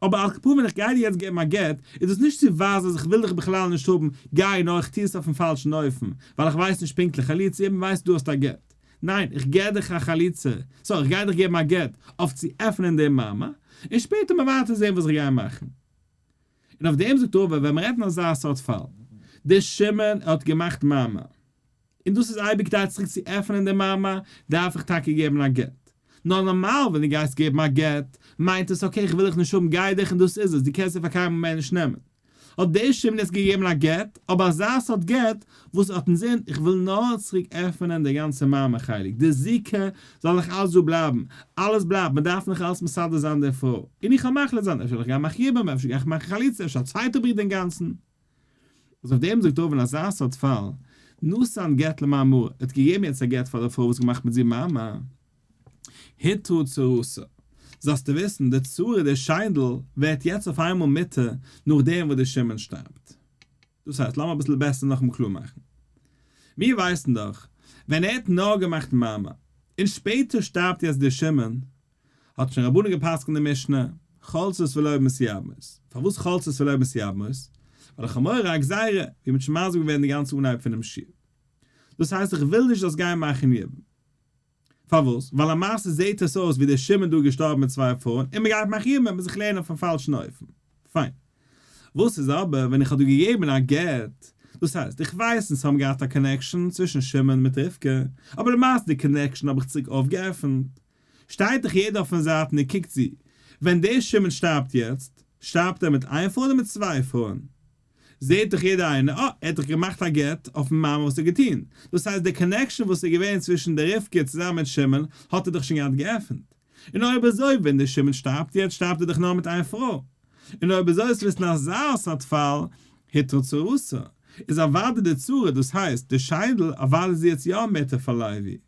אבער על כל פנים ווען איך גיי דיר יעצט געבן א גט, איז דאס נישט צו ווייזן אז איך וויל דיך בכלל נישט האבן, גיי, נאר איך טו עס אויפן פאלשן אופן, ווייל איך ווייס נישט פונקטליך, חליצה יבום ווייסט דו האסט א גט. ניין, איך געב דיך א חליצה, sorry, איך גיי דיך געבן א גט, אויף צו עפענען דעם מאמר, און שפעטער מיר ווייטער זען וואס איך גיי מאכן. און אויף דעם זאגט רבא ווען מ'רעדט אין אזא סארט פאל, דער שמעון האט געמאכט מאמר, און דאס איז אייביג כדי צוריק צו עפענען די מאמר, דארף איך טאקע געבן א גט. נאר נארמאל ווען דו גייסט געבן א גט, מיינט עס okay איך וויל דיך נישט האבן גיי דיך און דאס איז עס, דו קענסט זי פאר קיינמאל מער נישט נעמען. האט דער שמעון יעצט געגעבן א גט, אבער אזא סארט גט וואס האט אינזין איך וויל נאר צוריק עפענען די גאנצע מאמר חלק, די זיקה זאל נאך אלץ דא בלייבן, אלעס בלייבט, מען דארף נאך אלץ מסדר זיין די פרוי, און איך וועל מחליט זיין, אפשר וועל איך גיין מאכן יבום, אפשר גיי איך מאכן חליצה, אפשר א צווייטע ברודער אינגאנצן. איז אויף דעם זאגט רבא אין אזא סארט פאל, נתן גט למאמרה, ער האט געגעבן יעצט א גט פאר די פרוי וואס געמאכט מיט זי מאמר, הותרה צרתה, זאלסטו וויסן, די צרה, די שיינדל, ווערט יעצט אויף איינמאל מותר נאכדעם וואס די שמעון שטארבט. דאס הייסט, לאמיר אביסל בעסער נאכאמאל קלאר מאכן. מיר ווייסן דאך, ווען ער האט נאר געמאכט מאמר, און שפעטער שטארבט יעצט דער שמעון, האט שוין רבנן געפסקנט די משנה, חולצות ולא מתייבמות. פארוואס חולצות ולא מתייבמות? ווייל איך האב מורא א גזירה, ווי מ'האט שוין מסביר געווען די גאנצע אנהייב פונעם שיעור. דאס הייסט איך וויל נישט זאלסט גיין מאכן יבום. פארוואס? ווייל למעשה זעהט עס אויס ווי דער שמעון דא איז געשטארבן מיט צוויי פרויען און מ'גייט מאכן יבום וועט מען זיך לערנען אויפן פאלשן אופן. פיין. וואס איז אבער ווען איך האב דא געגעבן א גט? דאס הייסט, איך ווייס אונז האבן געהאט א connection צווישן שמעון מיט רבקה, אבער למעשה די connection האב איך צוריק אויפגעעפנט. שטייט דאך יעדער אויפן זייט און ער קוקט צו. ווען דער שמעון שטארבט יעצט, שטארבט ער מיט איין פרוי אדער מיט צוויי פרויען? זעהט דאך יעדער איינער, אה, ער האט דאך געמאכט א גט אויפן מאמר וואס ער האט געטון. דאס הייסט די connection וואס איז געווען צווישן די רבקה צוזאמען מיט שמעון האט ער דאך שוין געהאט געעפנט. און אויב אזוי ווען דער שמעון שטארבט יעצט שטארבט ער דאך נאר מיט איין פרוי. און אויב אזוי איז וויסן אזא סארט פאל הותרה צרתה איז אוודאי די צרה דאס הייסט די שיינדל אוודאי איז זי יעצט יא מותר פאר לוי.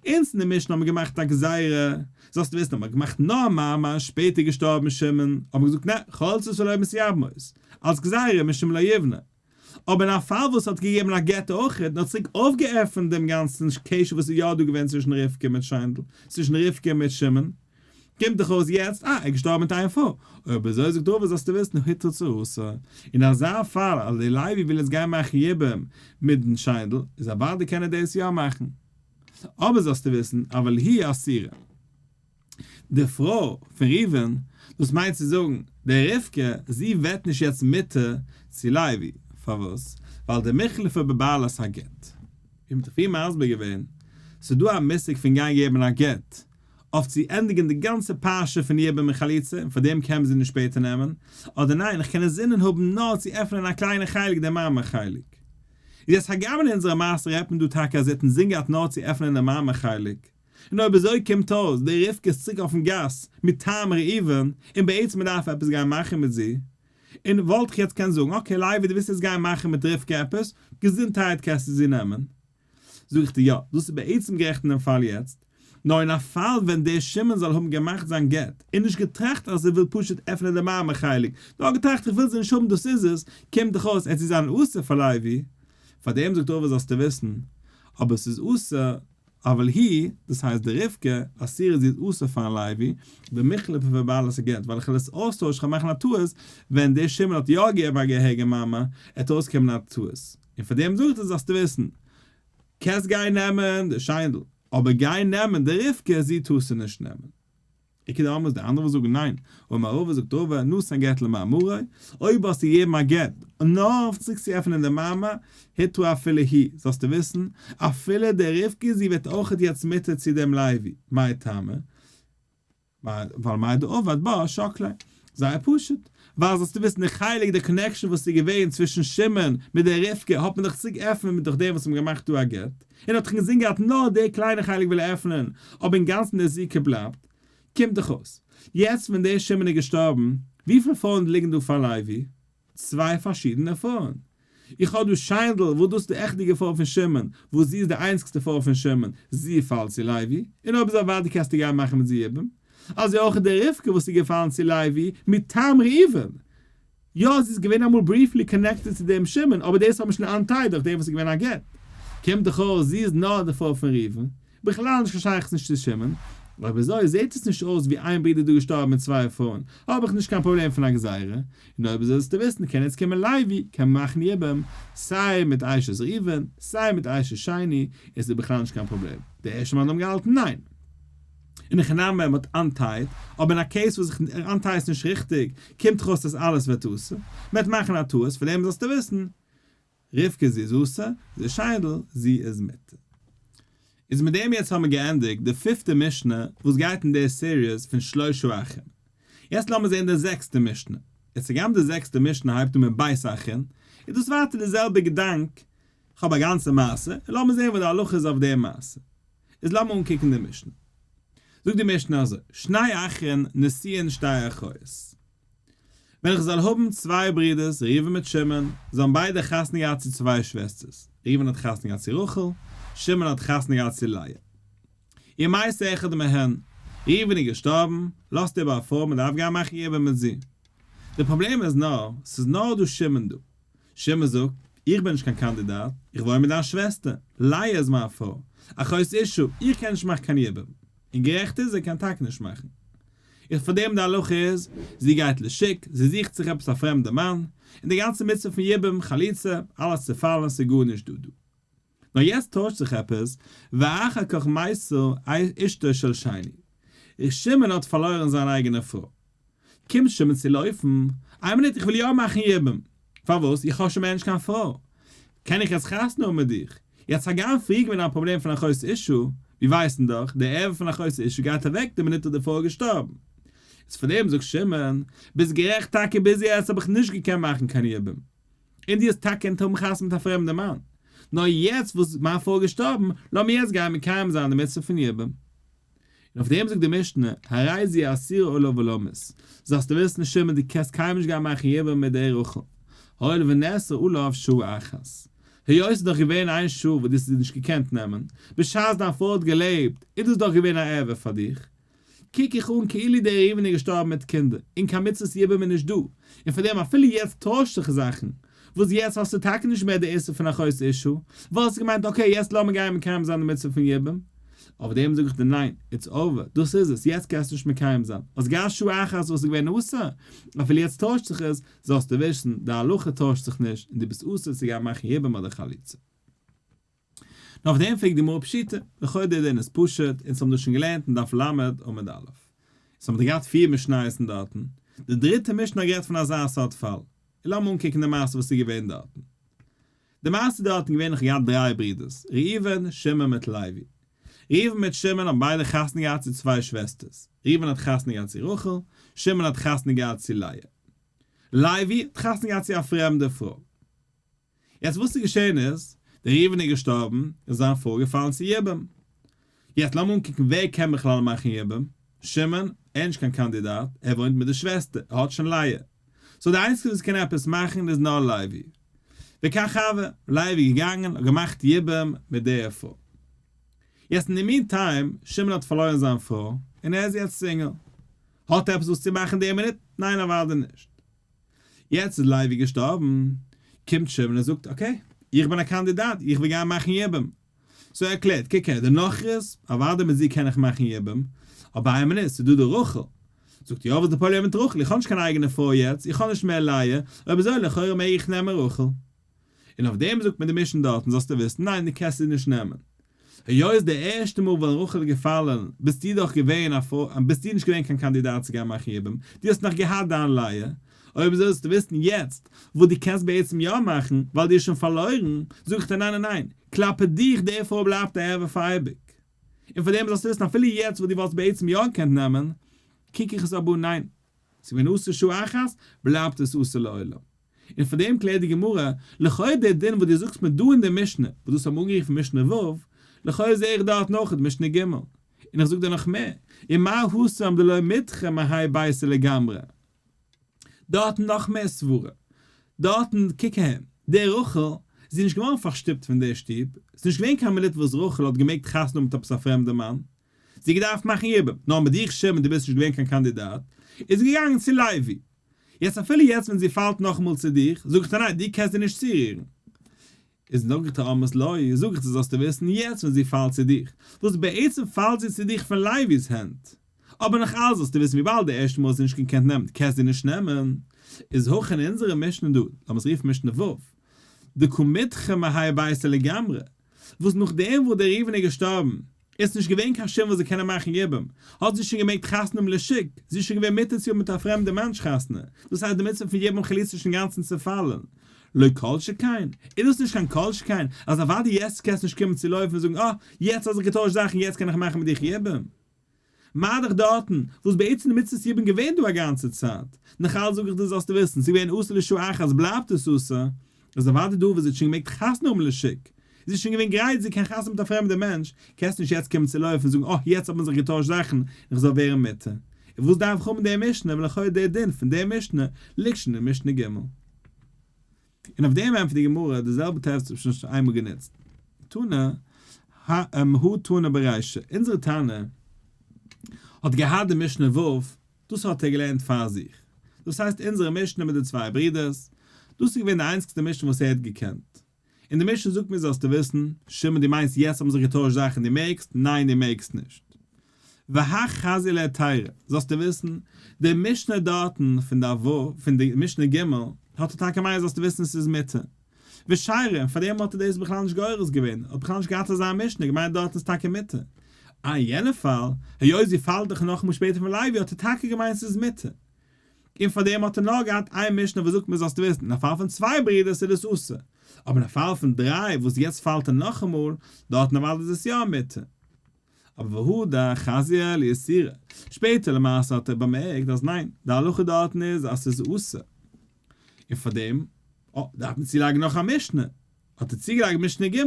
אונז אין די משנה האבן געמאכט א גזירה, זאלסטו וויסן האט מען געמאכט נאר מאמר און שפעטער געשטארבן שמעון, האט מען געזאגט נע, חולצות ולא מתייבמות, אלס גזירה משום לא יבנה. אבער אין א פאל וואס האט געגעבן א גט אויך און האט צוריק אויפגעעפנט דעם גאנצן קשר וואס איז יא דא געווען צווישן רבקה מיט שיינדל, צווישן רבקה מיט שמעון, קומט דאך אויס יעצט אה, ער איז געשטארבן מיט איין פרוי. אויב אזוי זאגט רבא זאלסטו וויסן הותרה צרתה, אין אזא פאל אז די לוי וויל יעצט גיין מאכן יבום מיטן שיינדל, איז אוודאי קען ער דאס יא מאכן. אבער זאלסטו וויסן, אבל היא אסורה. די פרוי פון ראובן, דאס מיינט צו זאגן, די רבקה, זי ווערט נישט יעצט מותר צו לוי. פארוואס? ווייל דמיחלפא בבעלת הגט. ווי מ'האט פריער מסביר געווען, ס'איז דא א מושג פון גיין געבן א גט, אויף צו ענדיגן די גאנצע פרשה פון יבום און חליצה און פאר דעם קען מען זי נישט שפעטער נעמען, אדער ניין איך קען אינזינען האבן נאר צו עפענען א קליינע חלק דעם מאמר חלק. איז יעצט הגם אין אונזערע מעשה רעדט מען דא טאקע אז זי האט אינזין געהאט נאר צו עפענען דעם מאמר חלק, און אויב אזוי קומט אויס די רבקה איז צוריק אויפן גאס מטעם ראובן און בעצם מען דארף עפעס גיין מאכן מיט זי, און וואלט איך יעצט קענען זאגן okay לוי דו ווילסט יעצט גיין מאכן מיט רבקה עפעס, געזונטהייט קענסטו זי נעמען. זאג איך דיר יא, דאס איז בעצם גערעכט אין דעם פאל יעצט, נאר אין א פאל ווען דער שמעון זאל האבן געמאכט זיין גט, און נישט געטראכט אז ער וויל פשוט עפענען די מאמר חלק, נאר געטראכט איך וויל זי נישט האבן דאס איז עס, קומט דאך אויס ער צו זיין אסור פאר לוי, פאר דעם זאגט רבא זאלסטו וויסן, אבער עס איז אסור, אבל היא, דאס הייסט די רבקה, אסורה זי איז אסור פארן לוי, דמיחלפא בבעלת הגט, ווייל איך וועל עס אויסטוישן איך וועל מאכן א טעות, ווען דער שמעון האט יא געגעבן א געהעריגע מאמר, עט אויסקומען א טעות. און פאר דעם זאגט ער זאלסטו וויסן, קענסט גיין נעמען די שיינדל, אבער גיין נעמען די רבקה, זי טארסטו נישט נעמען. איכא דאמרי די אנדערע וואס זאגן ניין, אמר רבא זאגט רבא, נתן גט למאמרו, אויב האסטו געגעבן א גט נאר אויף צוריק צו עפענען די מאמר, הותרה אפילו היא, זאלסטו וויסן, אפילו די רבקה זי ווערט אויכעט יעצט מותר צו דעם לוי, מאי טעמא? ווייל מאי דעבד בה שקליה. זייער פשוט. ווייל זאלסטו וויסן די חלק די connection וואס איז געווען צווישן שמעון מיט די רבקה האט מען דאך צוריק עפענען מיט דורך דעם וואס האבן געמאכט דא א גט, און האט דאך אינזין געהאט נאר די קליינע חלק וויל ער עפענען, אבער אינגאנצן די זיקה בלייבט. קומט דאך אויס. יעצט ווען דער שמעון איז געשטארבן, וויפיל פרויען ליגן דא פאר לוי? צוויי פארשידענע פרויען. איך האב דא שיינדל וואס דאס איז די עכטיגע פרוי פון שמעון, וואס זי איז די איינציגסטע פרוי פון שמעון, זי פאלט צו לוי, און אויב איז אוודאי קענסטו גיין מאכן מיט זי יבום. אזוי אויך איז די רבקה וואס איז געפאלן צו לוי מטעם ראובן. יא זי איז געווען אמאל briefly connected צו דעם שמעון אבער דאס האט מען שוין untied דורך דעם וואס איז געווען א גט. קומט דאך אויס זי איז נאר די פרוי פון ראובן. בכלל נישט קיין שייכות נישט צו שמעון, אויב אזוי זעהט עס נישט אויס ווי איין ברודער דא געשטארבן מיט צוויי פרויען, האב איך נישט קיין פראבלעם פון א גזירה, און אויב אזוי זאלסטו וויסן קען יעצט קומען לוי קען מען מאכן יבום סיי מיט אשת ראובן סיי מיט אשת שני, עס איז בכלל נישט קיין פראבלעם, די ערשטע מאן האבן געהאלטן ניין. אין הכי נמי מען האט untied, אבער אין א case וואס איך untie עס נישט ריכטיג, קומט דאך אויס אז אלעס ווערט אסור, מען וועט מאכן א טעות, פאר דעם זאלסטו וויסן, רבקה זי איז אסור, זי איז שיינדל, זי איז מותר. איז מיט דעם יעצט האבן מיר געענדיגט די פיפטע משנה וואס גייט אין די series פון שלשה אחים. יעצט לאמיר זען די זעקסטע משנה. יעצט הגם די זעקסטע משנה הייבט אן מיט ב' אחים, איז דאס ווייטער די זעלבע געדאנק, כ'האב א גאנצע מעשה, און לאמיר זען וואס די הלכה איז אויף די מעשה. איז לאמיר אנקוקן די משנה. זאגט די משנה אזוי, שני אחין נשואין שתי אחיות. ווען איך זאל האבן צוויי ברידערס, ראובן מיט שמעון, זיי האבן ביידע חתונה געהאט צו צוויי שוועסטערס, ראובן האט חתונה געהאט צו רחל, שמעון האט חתונה געהאט צו לאה. ומת אחד מהן, ראובן איז געשטארבן, לאזט איבער א פרוי, מען דארף גיין מאכן יבום מיט זי. די פראבלעם איז נאר, ס'איז נאר דא שמעון דא. שמעון זאגט, איך בין נישט קיין קאנדידאט, איך וואוין מיט דיין שוועסטער, לאה איז מיין פרוי, אחות אשה, איך קען נישט מאכן קיין יבום. און גערעכט איז ער קען טאקע נישט מאכן. איז פאר דעם די הלכה איז, זי גייט לשוק, זי זוכט זיך עפעס א פרעמדע מאן, און די גאנצע מצוה פון יבום, חליצה, אלעס צופאלן, ס'איז גארנישט דא דא. נאר יעצט טוישט זיך עפעס, ואחר כך מתה אשתו של שני. ר' שמעון האט פארלוירן זיין אייגענע פרוי. קומט שמעון צו לויפן, איין מינוט איך וויל יא מאכן יבום! פארוואס? איך האב שוין מער נישט קיין פרוי! קען איך יעצט חתונה האבן מיט דיך? יעצט הגם פריער געווען א פראבלעם פון אחות אשה, מיר ווייסן דאך, די ערווה פון אחות אשה גייט אוועק די מינוט וואס די פרוי איז געשטארבן. איז פאר דעם זאגט שמעון, ביסט גערעכט טאקע ביז יעצט האב איך נישט געקענט מאכן קיין יבום, און דו האסט טאקע געקענט האבן חתונה מיט א פרעמדע מאן, נאר יעצט וואס מיין פרוי איז געשטארבן, לאמיר יעצט גיין מקיים זיין די מצוה פון יבום. און אויף דעם זאגט די משנה, הרי זו אסורה עליו עולמית, זאלסטו וויסן שמעון דו קענסט קיינמאל נישט גיין מאכן יבום מיט דער רחל, הואיל ונאסרה עליו שעה אחת. היות ס'איז דאך געווען איין שעה וואס דו האסט זי נישט געקענט נעמען, בשעת דיין פרוי האט געלעבט, איז דאס דאך געווען א ערווה פאר דיך. קוק איך אן כאילו דער ראובן איז געשטארבן מיט קינדער, און קיין מצוות יבום איז נישט דא, און פאר דעם אפילו יעצט טוישט זיך זאכן, וואס יעצט האסטו טאקע נישט מער די איסור פון אחות אשה, וואלסטו געמיינט okay יעצט לאמיר גיין מקיים זיין די מצוה פון יבום, אויף דעם זאג איך דיר ניין, it's over, דאס איז עס, יעצט קענסטו נישט מקיים זיין, האסט געהאט שעה אחת וואס איז געווען אסור, אפילו יעצט טוישט זיך עס, זאלסטו וויסן, די הלכה טוישט זיך נישט, און דו ביסט אסור צו גיין מאכן יבום אדער חליצה. נאר אויף דעם פרעגט די גמרא פשיטא, לכאו' דער דין איז פשוט, אונז האבן דאס שוין געלערנט אין דף ל' עמוד א'. אונז האבן דאך געהאט פיר משניות אין דארטן, די דריטע משנה האט גערעדט פון אזא סארט פאל, און לאמיר אנקוקן די מעשה וואס איז געווען דארטן. די מעשה איז דארטן געווען איך האב געהאט דריי ברידערס, ראובן, שמעון מיט לוי. ראובן מיט שמעון האבן ביידע חתונה געהאט צו צוויי שוועסטערס, ראובן האט חתונה געהאט צו רחל, שמעון האט חתונה געהאט צו לאה. לוי האט חתונה געהאט צו א פרעמדע פרוי. יעצט וואס איז געשען איז, דער ראובן איז געשטארבן, איז זיין פרוי געפאלן צו יבום. יעצט לאמיר אנקוקן ווער קען בכלל מאכן יבום, שמעון, ער איז נישט קיין קאנדידאט, ער וואוינט מיט די שוועסטער, ער האט שוין לאה. so די איינציגסטע וואס קען עפעס מאכן איז נאר לוי. וכך הוה, לוי איז געגאנגען, האט געמאכט יבום מיט דער פרוי. יעצט אין די meantime, שמעון האט פארלוירן זיין פרוי, און ער איז יעצט סינגל. האט ער עפעס וואס צו מאכן די מינוט? ניין אוודאי נישט. יעצט איז לוי געשטארבן, קומט שמעון און זאגט, okay, איך בין א קאנדידאט, איך וויל גיין מאכן יבום. so ער קלערט, קוק הער, די נכרית, אוודאי מיט זי קען איך מאכן יבום, אבער איין מינוט, ס'איז דא די רחל. זאגט, יא, וואס איז די פראבלעם מיט רחל, איך האב נישט קיין אייגענע פרוי יעצט, איך האב נישט מער לאה, אויב אזוי לכאורה מעג איך נעמען רחל. און אויף דעם זאגט מיר די משנה דארטן זאלסטו וויסן, ניין דו קענסט זי נישט נעמען. היות די ערשטע מאל ווען רחל איז געפאלן ביסטו דאך געווען א פרוי, ביסטו נישט געווען קיין קאנדידאט צו גיין מאכן יבום, דו האסט נאך געהאט דיין לאה, אויב אזוי זאלסטו וויסן יעצט וואס דו קענסט בעצם יא מאכן, ווייל דו האסט שוין פארלוירן, זאג איך דיר ניין ניין ניין, כלפי דיך די פרוי בלייבט א ערווה פאר אייביג. און פאר דעם זאלסטו וויסן אפילו יעצט וואס דו וואלסט בעצם יא געקענט נעמען, קוק איך עס אבער אן ניין, ס'איז געווען אסור שעה אחת, בלייבט עס אסור לעולם. און פאר דעם קלערט די גמרא, לכאו' דער דין וואס דו זאגסט מיר דא אין די משנה, וואס דאס האבן אנגערופן משנה ו', לכאו' זעה איך דארט נאך אין משנה ג'. און איך זאג דיר נאך מער, ומה התם דלא מידחא מהאי ביתא לגמרי. דארטן נאך מער סברה. דארטן, קוק אהער, די רחל, זי איז נישט געווארן פארשטופט פון דער שטוב, ס'איז נישט געווען קיין מינוט וואס רחל האט געמעגט חתונה האבן מיט עפעס א פרעמדע מאן. זי האט געדארפט מאכן יבום, נאר מיט דיך שמעון דו ביסט נישט געווען קיין קאנדידאט, איז זי געגאנגען צו לוי. יעצט אפילו יעצט ווען זי פאלט נאכאמאל צו דיך, זאג איך דיר ניין, דו קענסט זי נישט צורירן. איז זאג איך דיר אמרת לו, זאג איך דיר זאלסטו וויסן, יעצט ווען זי פאלט צו דיך, וואס בעצם פאלט זי צו דיך פון לוי'ס הענט, אבער נאך אלץ זאלסטו וויסן וויבאלד די ערשטע מאל האסטו נישט געקענט נעמען, קענסט זי נישט נעמען, איז הכא אין אונזערע משנה דא, לאמיר עס רופן משנה ו', דקא מידחא מהאי ביתא לגמרי, וואס נאכדעם וואס דער ראובן איז געשטארבן. איז נישט געווען קיין שום וואס זיי קענען מאכן יבום, האט זי שוין געמעגט חתונה האבן לשוק, זי איז שוין געווען מותר צו האבן מיט א פרעמדע מענטש חתונה, דאס הייסט די מצוה פון יבום חליצה איז שוין אינגאנצן צעפאלן. לא כל שכן, איז דאס נישט קיין כל שכן, אז אוודאי יעצט קענסט נישט קומען צו לויפן און זאגן אה, יעצט האט זיך געטוישט זאכן יעצט קען איך מאכן מיט דיך יבום. מה דאך דארטן, וואס בעצם די מצוות יבום געווען דא א גאנצע צייט, נאך אלץ זאג איך דיר זאלסטו וויסן, ס'איז געווען אסור לשעה אחת בלייבט עס אסור, איז אוודאי דא וואס זי האט שוין געמעגט חתונה האבן לשוק, זי איז שוין געווען גרייט זי קען חתונה מיט א פרעמדע מענטש, קענסט נישט יעצט קומען צו לויפן און זאגן אה יעצט האט מען זיך געטוישט זאכן איך זאל ווערן מותר, און וואס דארף איך האבן די משנה ווען לכאו' דער דין פון די משנה ליגט שוין אין משנה ג'. און אויף דעם ענטפערט די גמרא די זעלבע תירוץ האט שוין איינמאל גענוצט. תנא הא תנא ברישא, אונזערע תנא האט געהאט די משנה ו', דאס האט ער געלערנט פאר זיך, דאס הייסט אונזערע משנה מיט די צוויי ברידערס, דאס איז געווען די איינציגסטע משנה וואס ער האט געקענט. און די משנה זאגט מיר זאלסטו וויסן, שמעון דו מיינסט יעצט האבן זיך געטוישט זאכן דו מעגסט, ניין דו מעגסט נישט. והך חזי להיתירא, זאלסטו וויסן, די משנה דארטן פון די ו', פון די משנה ג', האט ער טאקע געמיינט זאלסטו וויסן ס'איז מותר. ושיירא, און פארדעם האט ער דאס בכלל נישט גורס געווען, האט בכלל נישט געהאט אזא משנה, געמיינט דארטן איז טאקע מותר. אה אין יענע פאל, היות זי פאלט דאך נאכאמאל שפעטער פון לוי האט ער טאקע געמיינט ס'איז מותר. און פאר דעם האט ער נאר געהאט איין משנה וואס זאגט מען זאלסטו וויסן, אין א פאל פון צוויי ברידערס איז דאס אסור, אבער אין א פאל פון דריי וואס יעצט פאלט ער נאכאמאל, דארטן אוודאי איז עס יא מותר. אבער והדר חזייה לאיסורא, שפעטער למעשה האט ער באמערקט אז ניין, די הלכה דארטן איז אז ס'איז אסור, און פאר דעם דארף מען צולייגן נאך א משנה, האט ער צוגעלייגט משנה ג'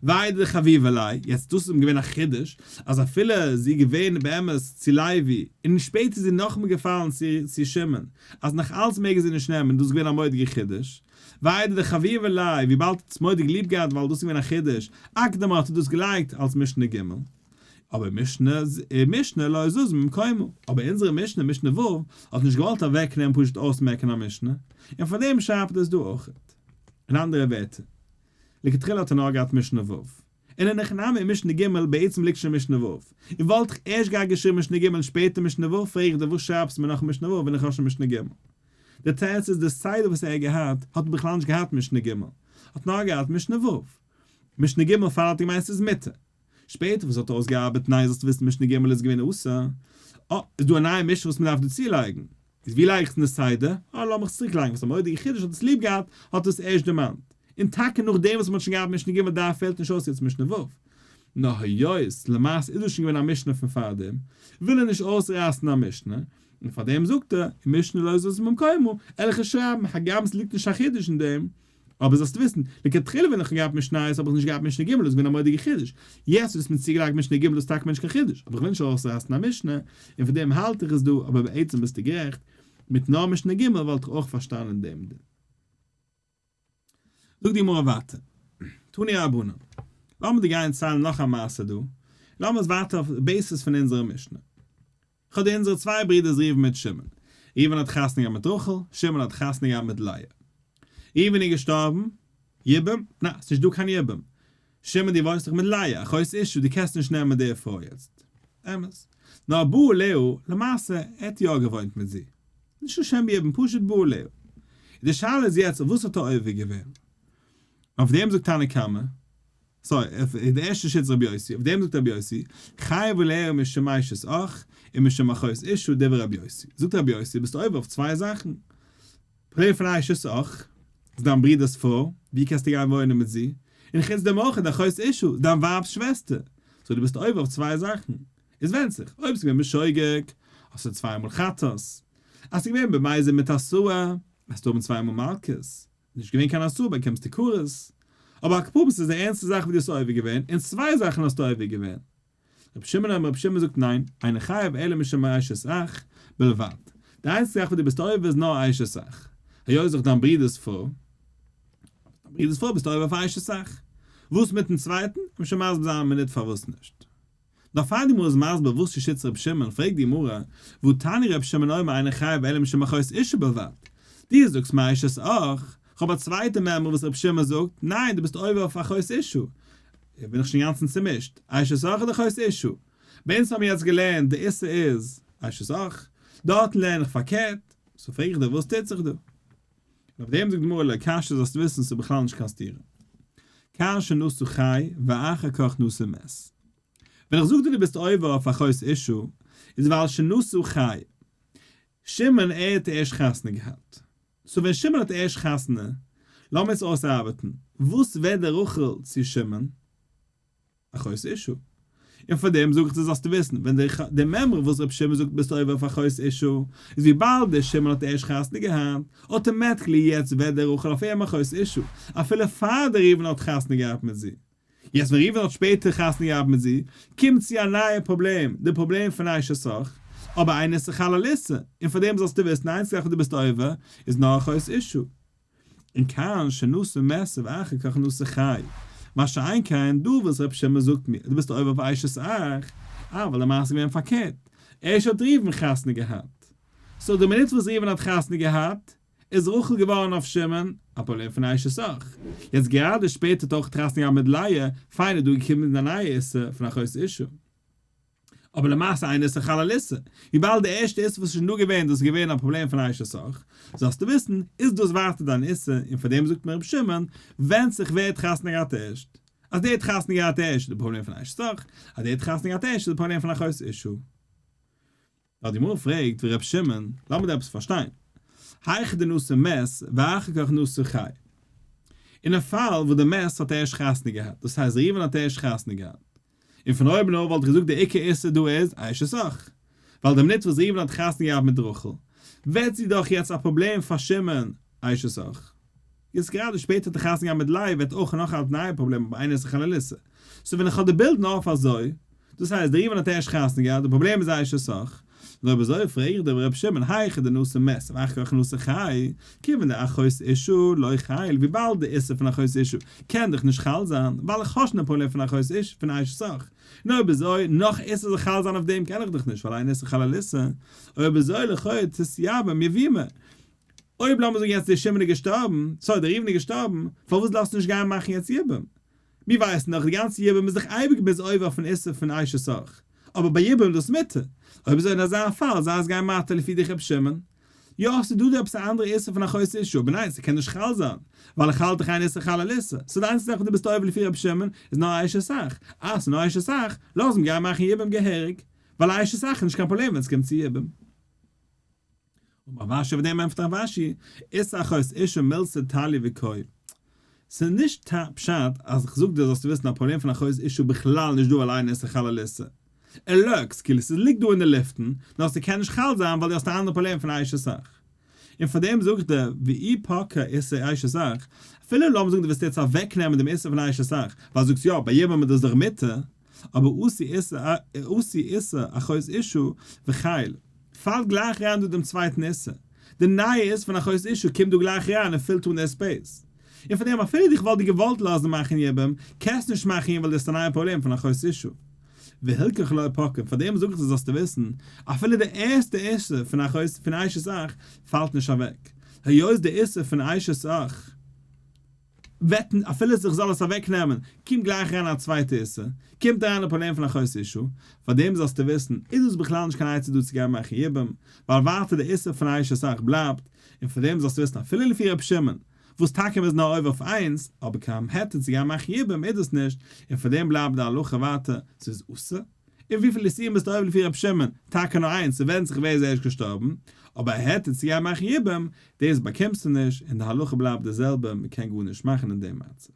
ואיידי דחביבא ליה, יעצט דאס איז אים געווען א חידוש, אז אפילו זי איז געווען באמת צו לוי, און שפעטער איז זי נאכאמאל געפאלן צו שמעון, אז נאך אלץ מעג ער זי נישט נעמען, דאס איז געווען א מורא'דיגע חידוש, ואיידי דחביבא ליה, וויבאלד ער האט עס מורא'דיג ליב געהאט ווייל דאס איז געווען א חידוש, אקדמה האט ער דאס געלייגט אלס משנה ג'. אבער משנה משנה לא זז ממקומו, אבער אונזערע משנה, משנה ו', האט נישט געוואלט אוועקנעמען פשוט אויסמעקן א משנה, און פארדעם שרייבט ער עס דא אויכעט. אין אנדערע ווערטער, לכתחילה האט ער נאר געהאט משנה ו', און אין הכי נמי אין משנה ג' בעצם ליגט שוין משנה ו', און וואלט איך ערשט געהאט געשריבן משנה ג' און שפעטער משנה ו', פרעג איך דיר וואס שרייבסטו מיר נאך משנה ו' ווען איך האב שוין משנה ג'? די תירוץ איז די סדר וואס ער האט געהאט האט ער בכלל נישט געהאט משנה ג', האט נאר געהאט משנה ו'. משנה ג' פאר האט ער געמיינט ס'איז מותר. שפעטער וואס האט ער אויסגעארבעט ניין זאלסטו וויסן משנה ג' איז געווען אסור, אה איז דא א נייע משנה וואס מ'דארף דא צולייגן, איז ווי לייג איך עס אין די סדר? אה לאמיך עס צוריק לייגן וואס א מורא'דיגע חידוש האט עס ליב געהאט האט עס ערשט דערמאנט, און טאקע נאכדעם וואס מ'האט שוין געהאט משנה ג' דארף פעלט נישט אויס יעצט משנה ו', נאר היות למעשה איז דאס שוין געווען א משנה פון פארדעם וויל ער נישט אויסרייסן א משנה, און פארדעם זאגט ער, משנה לא זזה ממקומה, עלעך עס שרייבן הגם ס'ליגט נישט א חידוש אין דעם, אבער זאלסט וויסן, לכתחילה ווען איך האב געהאט משניות האב איך נישט געהאט משנה ג', דאס איז געווען א מורא'דיגע חידוש. יעצט וואס מ'האט צוגעלייגט משנה ג' דאס איז טאקע נישט קיין חידוש, אבער איך וויל נישט ארויסרייסן א משנה, און פון דעם האלט איך עס דא, אבער בעצם ביסטו גערעכט, מיט נאר משנה ג' וואלט איך אויך פארשטאנען דעם דין. זאגט די גמרא ווייטער, תנו רבנן, לאמיר דיר גיין ציילן נאך א מעשה דא, לאמיר עס ווייטער אויף די basis פון אונזערע משנה. כ'האב די אונזערע צוויי ברידערס ראובן מיט שמעון. ראובן האט חתונה געהאט מיט רחל, שמעון האט חתונה געהאט מיט לאה. ראובן איז געשטארבן, יבום, נע, ס'נישט דא קיין יבום. שמעון דו וואוינסט דאך מיט לאה, אחות אשה, דו קענסט נישט נעמען די פרוי יעצט. אמת. נאר בא עליה, למעשה, ער האט יא געוואוינט מיט זי. נישט לשם יבום, פשוט בא עליה. די שאלה איז יעצט אויף וואס האט ער עובר געווען? אויף דעם זאגט תנא קמא, sorry, די ערשטע שיטה איז רבי יוסי, אויף דעם זאגט רבי יוסי, חייב עליה משום אשת אח ומשום אחות אשה דברי רבי יוסי. זאגט רבי יוסי, ביסט עובר אויף צוויי זאכן. פראבלעם פון אשת אח, איז דיין ברודער'ס פרוי, ווי קענסטו גיין וואוינען מיט זי? און חוץ דעם אויך איז אחות אשה, דיין ווייב'ס שוועסטער. so דו ביסט עובר אויף צוויי זאכן. עס ווענדט זיך, אויב ס'איז געווען בשוגג, האסטו צוויי מאל חטאת. אז ס'איז געווען במזיד מיט התראה, וועסטו האבן צוויי מאל מלקות. נישט געווען קיין התראה באקומסטו כרת. אבער על כל פנים ס'איז די ערנסטע זאך וואס דו האסט עובר געווען, און צוויי זאכן האסטו עובר געווען. רבי שמעון אומר רבי שמעון זאגט ניין, אינו חייב אלא משום אשת אח בלבד. די איינציגסטע זאך וואס דו ביסט עובר איז נאר אשת אח. היות זיך דיין ברודער'ס פרוי, דיין ברודער'ס פרוי ביסטו עובר אויף אשת אח. וואס מיטן צווייטן? וועט שוין מסביר זיין א מינוט פארוואס נישט. נאר פאר די גמרא איז מסביר וואס איז שיטת רבי שמעון, פרעגט די גמרא, והא תניא רבי שמעון אומר אינו חייב אלא משום אחות אשה בלבד, דו זאגסט מאשת אח, כ'האב א צווייטע מימרא וואס רבי שמעון זאגט, ניין דו ביסט עובר אויף אחות אשה, בין איך שוין אינגאנצן צומישט, אשת אח אדער אחות אשה? ביי אונז האבן מיר יעצט געלערנט די איסור איז אשת אח, דארטן לערן איך פארקערט, so פרעג איך דיר וואס טוט זיך דא? און אויף דעם זאגט די גמרא לא קשיא זאלסט וויסן ס'איז בכלל נישט קיין סתירה. כאשר נשא חי ואחר כך נשא מת. ווען איך זאג דיר דו ביסט עובר אויף אחות אשה, איז ווייל שנשא חי. שמעון ער האט ערשט חתונה געהאט. so ווען שמעון האט ערשט חתונה, לאמיר עס אויסארבעטן, וואס ווערט די רחל צו שמעון? אחות אשה. און פאר דעם זאג איך דיר זאלסטו וויסן, ווען די מימרא וואס רבי שמעון זאגט ביסט עובר אויף אחות אשה, איז וויבאלד דער שמעון האט ערשט חתונה געהאט, automatically יעצט ווערט דער רחל אויף אים אחות אשה, אפילו פאר דער ראובן האט חתונה געהאט מיט זי. יעצט ווען ראובן האט שפעטער חתונה געהאט מיט זי, קומט צו א נייע פראבלעם, די פראבלעם פון אשת אח, אבער אין איסור חל על איסור, און פאר דעם זאלסטו וויסן, די איינציגע זאך וואס דו ביסט עובר, איז נאר אחות אשה. און כאן שנשא מת ואחר כך נשא חי. מה שאין כן דא וואס ר' שמעון זאגט מיר דו ביסט עובר אויף אשת אח, אה ווייל די מעשה איז געווען פארקערט, ערשט האט ראובן חתונה געהאט, so די מינוט וואס ראובן האט חתונה געהאט איז רחל געווארן אויף שמעון, א פראבלעם פון אשת אח. יעצט גראדע שפעטער האט אויך חתונה געהאט מיט לאה, פיין איז דא געקומען א נייע איסור פון אחות אשה. אבער למעשה אין איסור חל על איסור, וויבאלד די ערשטע איסור וואס איז שוין דא געווען דאס איז געווען א פראבלעם פון אשת אח, זאלסטו וויסן, איז דאס ווייטער דיין איסור, און פאר דעם זאגט מיר רבי שמעון, ווענדט זיך ווער האט חתונה געהאט ערשט. אז דער האט חתונה געהאט ערשט איז די פראבלעם פון אשת אח, אז דער האט חתונה געהאט ערשט איז די פראבלעם פון אחות אשה. נאר די גמרא פרעגט ווי רבי שמעון, לאמיר דא עפעס פארשטיין, היכא דנשא מת ואחר כך נשא חי. אין א פאל וואס די מת האט ערשט חתונה געהאט, דאס הייסט ראובן האט ערשט חתונה געהאט, און פון אויבן אויף וואלט איך געזאגט די עיקר איסור דא איז אשת אח, ווייל די מינוט וואס ראובן האט חתונה געהאט מיט רחל, ווערט זי דאך יעצט א פראבלעם פאר שמעון, אשת אח. יעצט גראדע שפעטער האט ער חתונה געהאט מיט לאה ווערט אויך נאך א נייע פראבלעם אבער אין איסור חל על איסור. so ווען איך האב די בילד נאר אויף אזוי, דאס הייסט די ראובן האט ערשט חתונה געהאט, די פראבלעם איז אשת אח. נאר אויב אזוי פרעג איך דיר ר' שמעון היכא דנשא מת ואחר כך נשא חי, כיוון דאחות אשה לא חיל וויבאלד די איסור פון אחות אשה קען דאך נישט חל זיין ווייל איך האב שוין א פראבלעם פון אחות אשה פון אשת אח, און אויב אזוי נאך איסור זאל חל זיין אויף דעם קען איך דאך נישט ווייל אין איסור חל על איסור, אויב אזוי לכאו' תתייבם יבומי. אויב לאמיר זאגן יעצט דער שמעון איז געשטארבן, sorry דער ראובן איז געשטארבן, פארוואס לאזטו נישט גיין מאכן יעצט יבום? מיר ווייסן דאך די גאנצע יבום איז דאך אייביג ביז עובר אויפן איסור פון אשת אח, אבער ביי יבום איז דאס מותר, אויב אזוי אין אזא פאל זיי עס גיין מתיר לפי דיך רבי שמעון. יא ס'איז דא דא עפעס א אנדערע איסור פון אחות אשה, אבער ניין ס'קען נישט חל זיין, ווייל איך האלט דאך אין איסור חל על איסור, so די איינציגסטע זאך וואס דו ביסט עובר לפי רבי שמעון איז נאר אשת אח, אה ס'איז נאר אשת אח, לאז אים גיין מאכן יבום געהעריג, ווייל אשת אח איז נישט קיין פראבלעם ווען ס'קומט צו יבום. אמר רב אשי אויף דעם ענטפערט רב אשי, איסור אחות אשה מילתא תליא וקאי. ס'איז נישט פשט אז כ'זאג דיר זאלסטו וויסן א פראבלעם פון אחות אשה בכלל נישט דא ווייל אין איסור חל על איסור. ער lurks, כאילו ס'ליגט דא אין די לופטן, נאר ס'קען נישט חל זיין ווייל דו האסט א אנדערע פראבלעם פון אשת אח. און פאר דעם זאג איך דיר, ואי פקע איסור אשת אח, אפילו לאמיר זאגן דו ווילסט יעצט אוועקנעמען דעם איסור פון אשת אח, ווייל זאגסט יא, ביי יבום איז דאס דאך מותר, אבער אתי איסור אחות אשה וחיל, פאלט גלייך אריין דא דעם צווייטן איסור. די נייע איסור פון אחות אשה קומט דא גלייך אריין און פילט אן די space. און פאר דעם אפילו איך וואלט דיר געוואלט לאזן מאכן יבום, קענסט נישט מאכן יבום ווייל דו האסט א נייע פראבלעם פון אחות אשה. והלכך לא פקע, פאר דעם זאג איך דיר זאלסטו וויסן, אפילו די ערשטע איסור פון אחות פון אשת אח פאלט נישט אוועק. היות די איסור פון אשת אח וועט אפילו איך זאל עס אוועק נעמען, קומט גלייך אריין א צווייטע איסור, קומט אריין די פראבלעם פון אחות אשה, פאר דעם זאלסטו וויסן, איז דאס בכלל נישט קיין עצה דא צו גיין מאכן יבום, ווייל ווייטער די איסור פון אשת אח בלייבט, און פאר דעם זאלסטו וויסן אפילו לפי רבי שמעון, וואס טאקע מ'איז נאר עובר אויף איינס, אבער קיין היתר צו גיין מאכן יבום איז דאס נישט, און פאר דעם בלייבט די הלכה ווייטער, ס'איז אסור. און וויפיל איסורים ביסטו עובר לפי רבי שמעון? טאקע נאר איינס, ס'ווענדט זיך ווער איז ערשט געשטארבן, אבער א היתר צו גיין מאכן יבום, דאס באקומסטו נישט, און די הלכה בלייבט די זעלבע, מ'קען גארנישט מאכן אין דעם מצב.